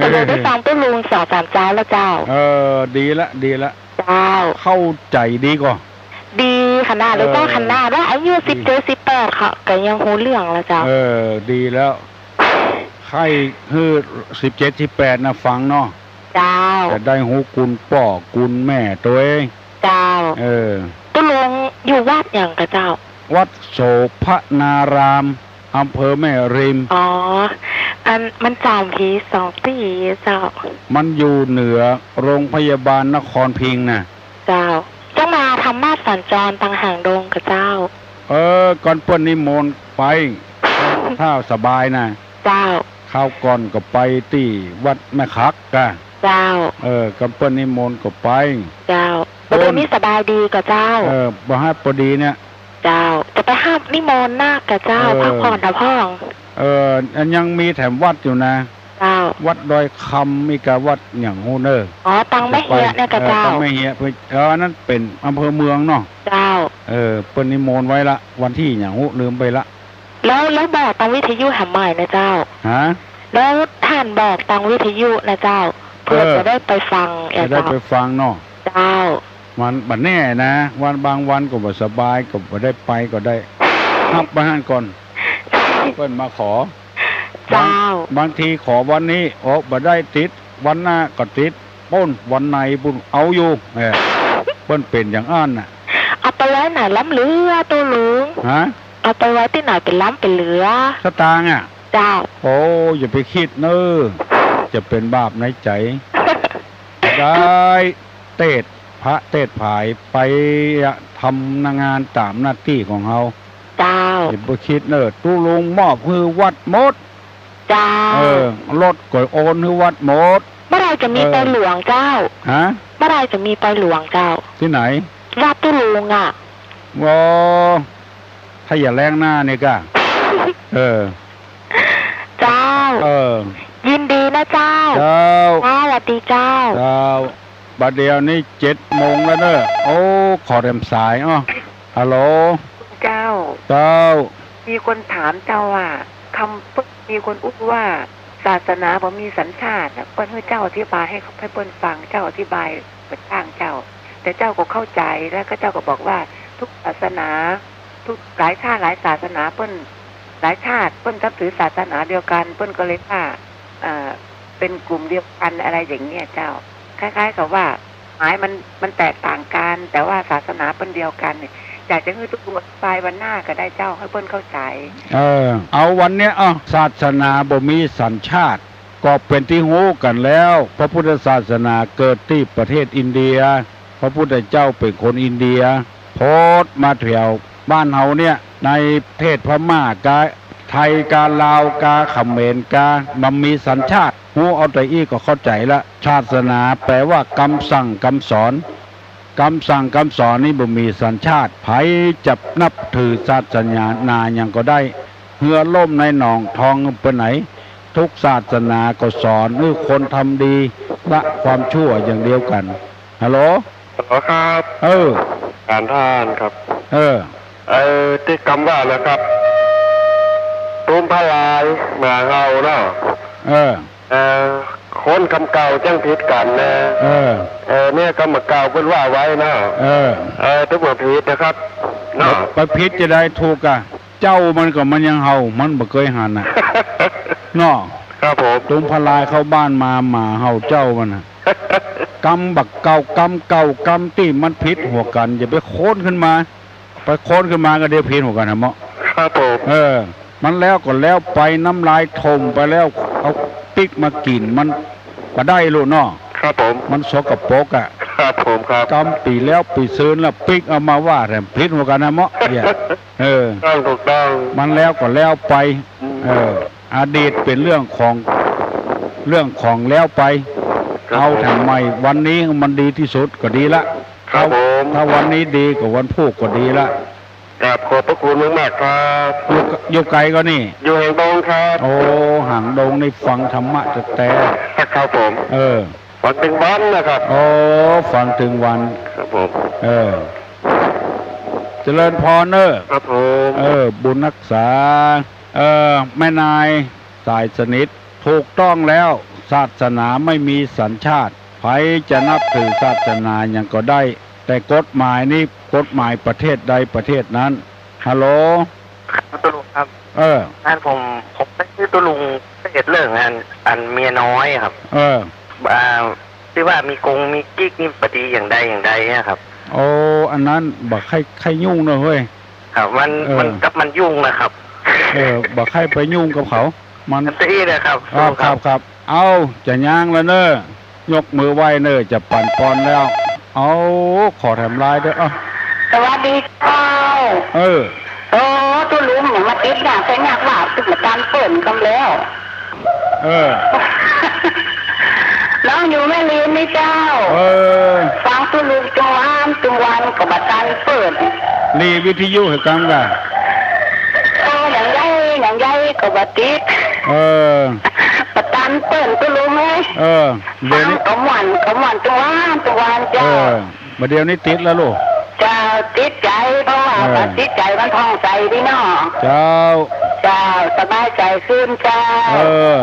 ก็เลยได้ฟังตุ๊ลุงสองสามเจ๊าแล้วเจ้า เออ ดีละ ดีละ เจ้า เข้าใจ๋ดีก่อ ดีขนาดเลยเจ้า เออ ขนาดว่าอายุ ดี สิบเจ็ด สิบแปด เขาก็ยังฮู้เรื่องแล้วเจ้า เออ ดีแล้ว ใค่หื้อ สิบเจ็ด สิบแปด น่ะฟังเนาะ เจ้า จะได้ฮู้กุณป้อกุณแม่ตวย เจ้า เออ ตุ๊ลุงอยู่วัดหยังก่อเจ้า วัดโสภณาราม อำเภอแม่ริม อ๋อ อันมันจำตี้สองตี้เจ้า มันอยู่เหนือโรงพยาบาลนครพิงค์น่ะ เจ้า เจ้ามาธรรมะสัญจรตังหางดงก่อเจ้า เออ ก่อนเปิ้นนิมนต์ไป ถ้าสบายน่ะ เจ้า คราวก่อนก็ไปตี้วัดแม่ขักก่ะ เจ้า เออ ก่อนเปิ้นนิมนต์ก็ไป เจ้า บ่ฮู้ บ่ฮู้มีสบายดีก่อเจ้า เออ บ่ฮับพอดีเนี่ย เจ้า จะไปฮับนิมนต์นาก่อเจ้า เออ พักผ่อนเถาะพ่อง เออ อันยังมีแถมวัดอยู่นะ เจ้า วัดดอยคำ มีกาวัดหยังฮู้เน่อ อ๋อ ตังแม่เฮียเนี่ยก่อเจ้า เออ ตังแม่เฮีย เออ อันนั้นเป๋นอำเภอเมืองเนาะ เจ้า เออ เปิ้นนิมนต์ไว้ละ วันตี้หยังฮู้ ลืมไปละ แล้ว แล้วบอกตังวิทยุแหมใหม่นะเจ้า ฮะ แล้วต้านบอกตังวิทยุนะเจ้า เพื่อ เออ จะได้ไปฟัง จะได้ไปฟังเนาะ เจ้า มันบ่แน่นะ วันบางวันก็บ่สบาย ก็บ่ได้ไปก็ได้ ฮับไว้หั้นก่อน เปิ้นมาขอ เจ้า บาง บางทีขอวันนี้ โอ้ บ่ได้ติด วันหน้าก็ติด ปู๊น วันในปู๊น เอาอยู่ เออ เปิ้นเป๋นอย่างอั้นน่ะ เอาไปไว้ไหนล้ำเหลือตุ๊ลุง ฮะ เอาไปไว้ตี้ไหนเป๋นล้ำเป๋นเหลือ สตางค์อะ เจ้า โอ้ อย่าไปกึ๊ดเน่อ จะเป๋นบาปในใจ๋ ได้เตศน์ พระเตศน์ผายไปอะ ทำงานต๋ามหน้าตี้ของเฮา เจ้า อย่าไปกึ๊ดเน่อ ตุ๊ลุงมอบหื้อวัดหมด เจ้า เออ รถก็โอนหื้อวัดหมด เมื่อใดจะมี เออ ปอยหลวงเจ้า ฮะ เมื่อใดจะมีปอยหลวงเจ้า ตี้ไหน วัดตุ๊ลุงอะ วอ ถ้าอย่าแลงหน้านี่ก่ะ เออ เจ้า เออ ยินดีนะเจ้า เจ้า เจ้า สวัสดีเจ้า เจ้า บ่าเดี่ยวนี้เจ็ดโมงแล้วเน่อ โอ้ ขอแถมสาย อ้อ ฮัลโหล เจ้า เจ้า มีคนถามเจ้าว่า กำ มีคนอู้ว่า ศาสนาบ่มีสัญชาติน่ะ เปิ้นหื้อเจ้าอธิบายหื้อ หื้อเปิ้นฟัง เจ้าอธิบาย เปิ้นอ้างเจ้า แต่เจ้าก็เข้าใจ๋ แล้วก็เจ้าก็บอกว่า ทุกศาสนา ทุก หลายชาติหลายศาสนา เปิ้น หลายชาติ เปิ้นนับถือศาสนาเดียวกั๋น เปิ้นก็เลยว่า เอ่อ เป๋นกลุ่มเดียวกั๋น อะไรอย่างเงี้ยเจ้า คล้ายๆ กับว่า หมายมัน มันแตกต่างกั๋น แต่ว่าศาสนาเปิ้นเดียวกั๋นเนี่ย อยากจะหื้อตุ๊ลุงอธิบายวันหน้าก็ได้เจ้า หื้อเปิ้นเข้าใจ๋ เออ เอาวันเนี้ย เอา ศาสนาบ่มีสัญชาติ ก็เป๋นตี้ฮู้กั๋นแล้ว พระพุทธศาสนาเกิดตี้ประเทศอินเดีย พระพุทธเจ้าเป๋นคนอินเดีย โผล่มาแถวบ้านเฮาเนี่ย ในประเทศพม่ากา ไทยกา ลาวกา เขมรกา บ่มีสัญชาติ ฮู้เอาแต่อี้ก็เข้าใจ๋ละ ศาสนาแป๋ว่ากำสั่งกำสอน กำสั่งกำสอนนี่บ่มีสัญชาติ ใผจะนับถือศาสนาหยังก็ได้ เฮือล่มในหนองทองไปไหน ทุกศาสนาก็สอนหื้อคนทำดีละความชั่วอย่างเดียวกั๋น ฮัลโหล ฮัลโหลครับ เออ การท่านครับ เออ เออ ตี้กำว่านะครับ ตูมพระลายหมาเห่าเนาะ เออ เออ คนกำเก่าจั้งผิดกั๋นนะ เออ เออ เนี่ยกำเก่าเปิ้นว่าไว้เนาะ เออ เออ ตึกว่าผิดนะครับ เนาะ ไปผิดจะได้ถูกอะ เจ้ามันก็มันยังเห่า มันบ่เกยหันน่ะ เนาะ ครับผม ตูมพระลายเข้าบ้านมา หมาเห่าเจ้ามันน่ะ กำบักเก่า กำเก่า กำตี้มันผิดหัวกั๋น อย่าไปค้นขึ้นมา ไปค้นขึ้นมาก็เดี๋ยวผิดหัวกั๋นนะเมาะ ครับผม เออ มันแล้วก็แล้วไป น้ำลายถมไปแล้ว เอาปิ๊กมากิ๋นมันบ่ได้ลูกเนาะ ครับผม มันสกปรกอะ ครับผมครับ กำปี๋แล้วปี๋ซืนแล้วปิ๊กเอามาว่าแถมผิดหัวกั๋นนะเมาะเนี่ย เออ ต้องถูกต้อง มันแล้วก็แล้วไป อืม เออ อดีตเป๋นเรื่องของ เรื่องของแล้วไป ครับ เอา ผม แถมใหม่ วันนี้มันดีตี้สุดก็ดีละ ครับ เอา ผม ถ้าวันนี้ดีก็วันพูกก็ดีละ กราบขอบพระคุณมากๆครับ อยู่ อยู่ไกลก็นี่ อยู่หางดงครับ โอ้ หางดงนี่ฟังธรรมะแต๊ๆ ครับผม เออ ฟังเถิงวันนะครับ โอ้ ฟังเถิงวัน ครับผม เออ เจริญพรเนอะ ครับผม เออ บุญฮักษา เออ แม่นายสายสนิท ถูกต้องแล้ว ศาสนาไม่มีสัญชาติ ใผจะนับถือศาสนาหยังก็ได้ แต่กฎหมายนี่กฎหมายประเทศใดประเทศนั้น ฮัลโหล ครับ ตุ๊ลุงครับ เออ อันผม ผมได้ชื่อตุ๊ลุงเศรษฐเรื่องอัน อันเมียน้อยครับ เออ อ่า ตี้ว่ามีกงมีกิ๊กนี่บ่ดีอย่างใดอย่างใดเนี่ยครับ โอ้ อันนั้นบ่ใค่ ใค่ยุ่งเนาะเฮ้ย ครับ มัน เออ มันกับมันยุ่งนะครับ เออ บ่ใค่ไปยุ่งกับเขา มัน อันตี้นะครับ ครับ ตุ๊ลุงครับ ครับ ครับ เอ้า จะย้างแล้วเน่อ ยกมือไหว้เน่อ จะปั๋นปอนแล้ว เอ้า ขอแถมไลน์ด้วย เอ้า สวัสดีเจ้า เออ โอ้ ตุ๊ลุงเนี่ยมาติดเนี่ย แต่อยากว่าตุ๊ลุงมาตันเปิ้นกำแล้ว เออ น้องอยู่แม่ริมนี่เจ้า เออ ฟังตุ๊ลุงตึงวันตึงวันก็บ่ตันเปิ้น นี่วิทยุหื้อกำก่ะ โอ้ อย่างใดอย่างใดก็บ่ติด เออ บ่ตันเปิ้นตุ๊ลุงเอ้ย เออ เดี๋ยวนี้ ฟังก็ม่วน ก็ม่วนตึงวันตึงวันเจ้า เออ บ่าเดี๋ยวนี้ติดแล้วลูก เจ้า ติดใจ๋ เพราะว่า เออ ติดใจ๋มันผ่องใสดีเนาะ เจ้า เจ้า สบายใจ๋ขึ้นเจ้า เออ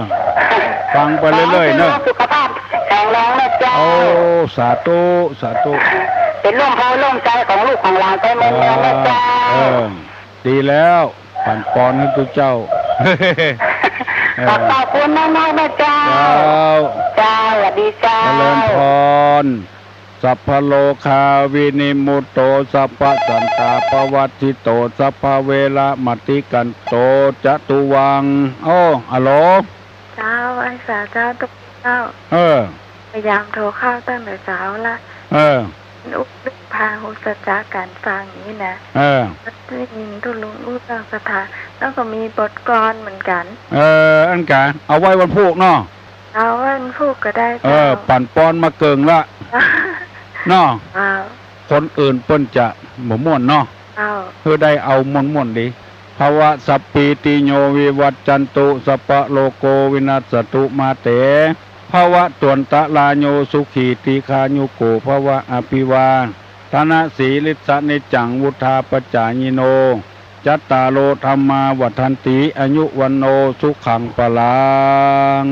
ฟังไปเรื่อยๆ เนาะ สุขภาพแข็งแรงนะเจ้า โอ้ สาธุ สาธุ เป๋นร่มโพธิ์ร่มไทรของลูกของหลานไปเมืองๆ นะเจ้า เออ ดีแล้ว ปั๋นปอนหื้อตุ๊เจ้า เออ ขอบ ขอบคุณมากๆ นะเจ้า เจ้า เจ้า สวัสดีเจ้า เจริญพร สัพพะโรคาวินิมมุตโต สัพพะสันตาปะวัตถิโต สัพพะเวระมะติกันโต จะตุวัง โอ้ ฮัลโหล เจ้า ไหว้สาเจ้าตุ๊ลุงเจ้า เออ พยายามโทรเข้าตั้งแต่เช้าละ เออ อู้เรื่องพาหุสัจจะก๋านฟังนี่นะ เออ ได้ยินตุ๊ลุงอู้เรื่องศรัทธา แล้วก็มีบทกลอนเหมือนกั๋น เออ อันก๋า เอาไว้วันพูกเนาะ เอาไว้วันพูกก็ได้ เออ เจ้า ปั๋นปอนมาเกิ่งละ เนาะ เจ้า คนอื่นเปิ้นจะบ่ม่วนเนาะ เจ้า หื้อได้เอาม่วนๆ ดี ภวะสัพพีติโยวิวัจจันตุ สัพพะโรโควินัสสะตุมาเต ภวะตวันตะราโยสุขีทีฆายุโกภวะ อภิวาทะนะสีลิสสะนิจจังวุฑฒาปะจายิโน จัตตาโรธัมมาวัฑฒันติ อายุวัณโณสุขังพะลัง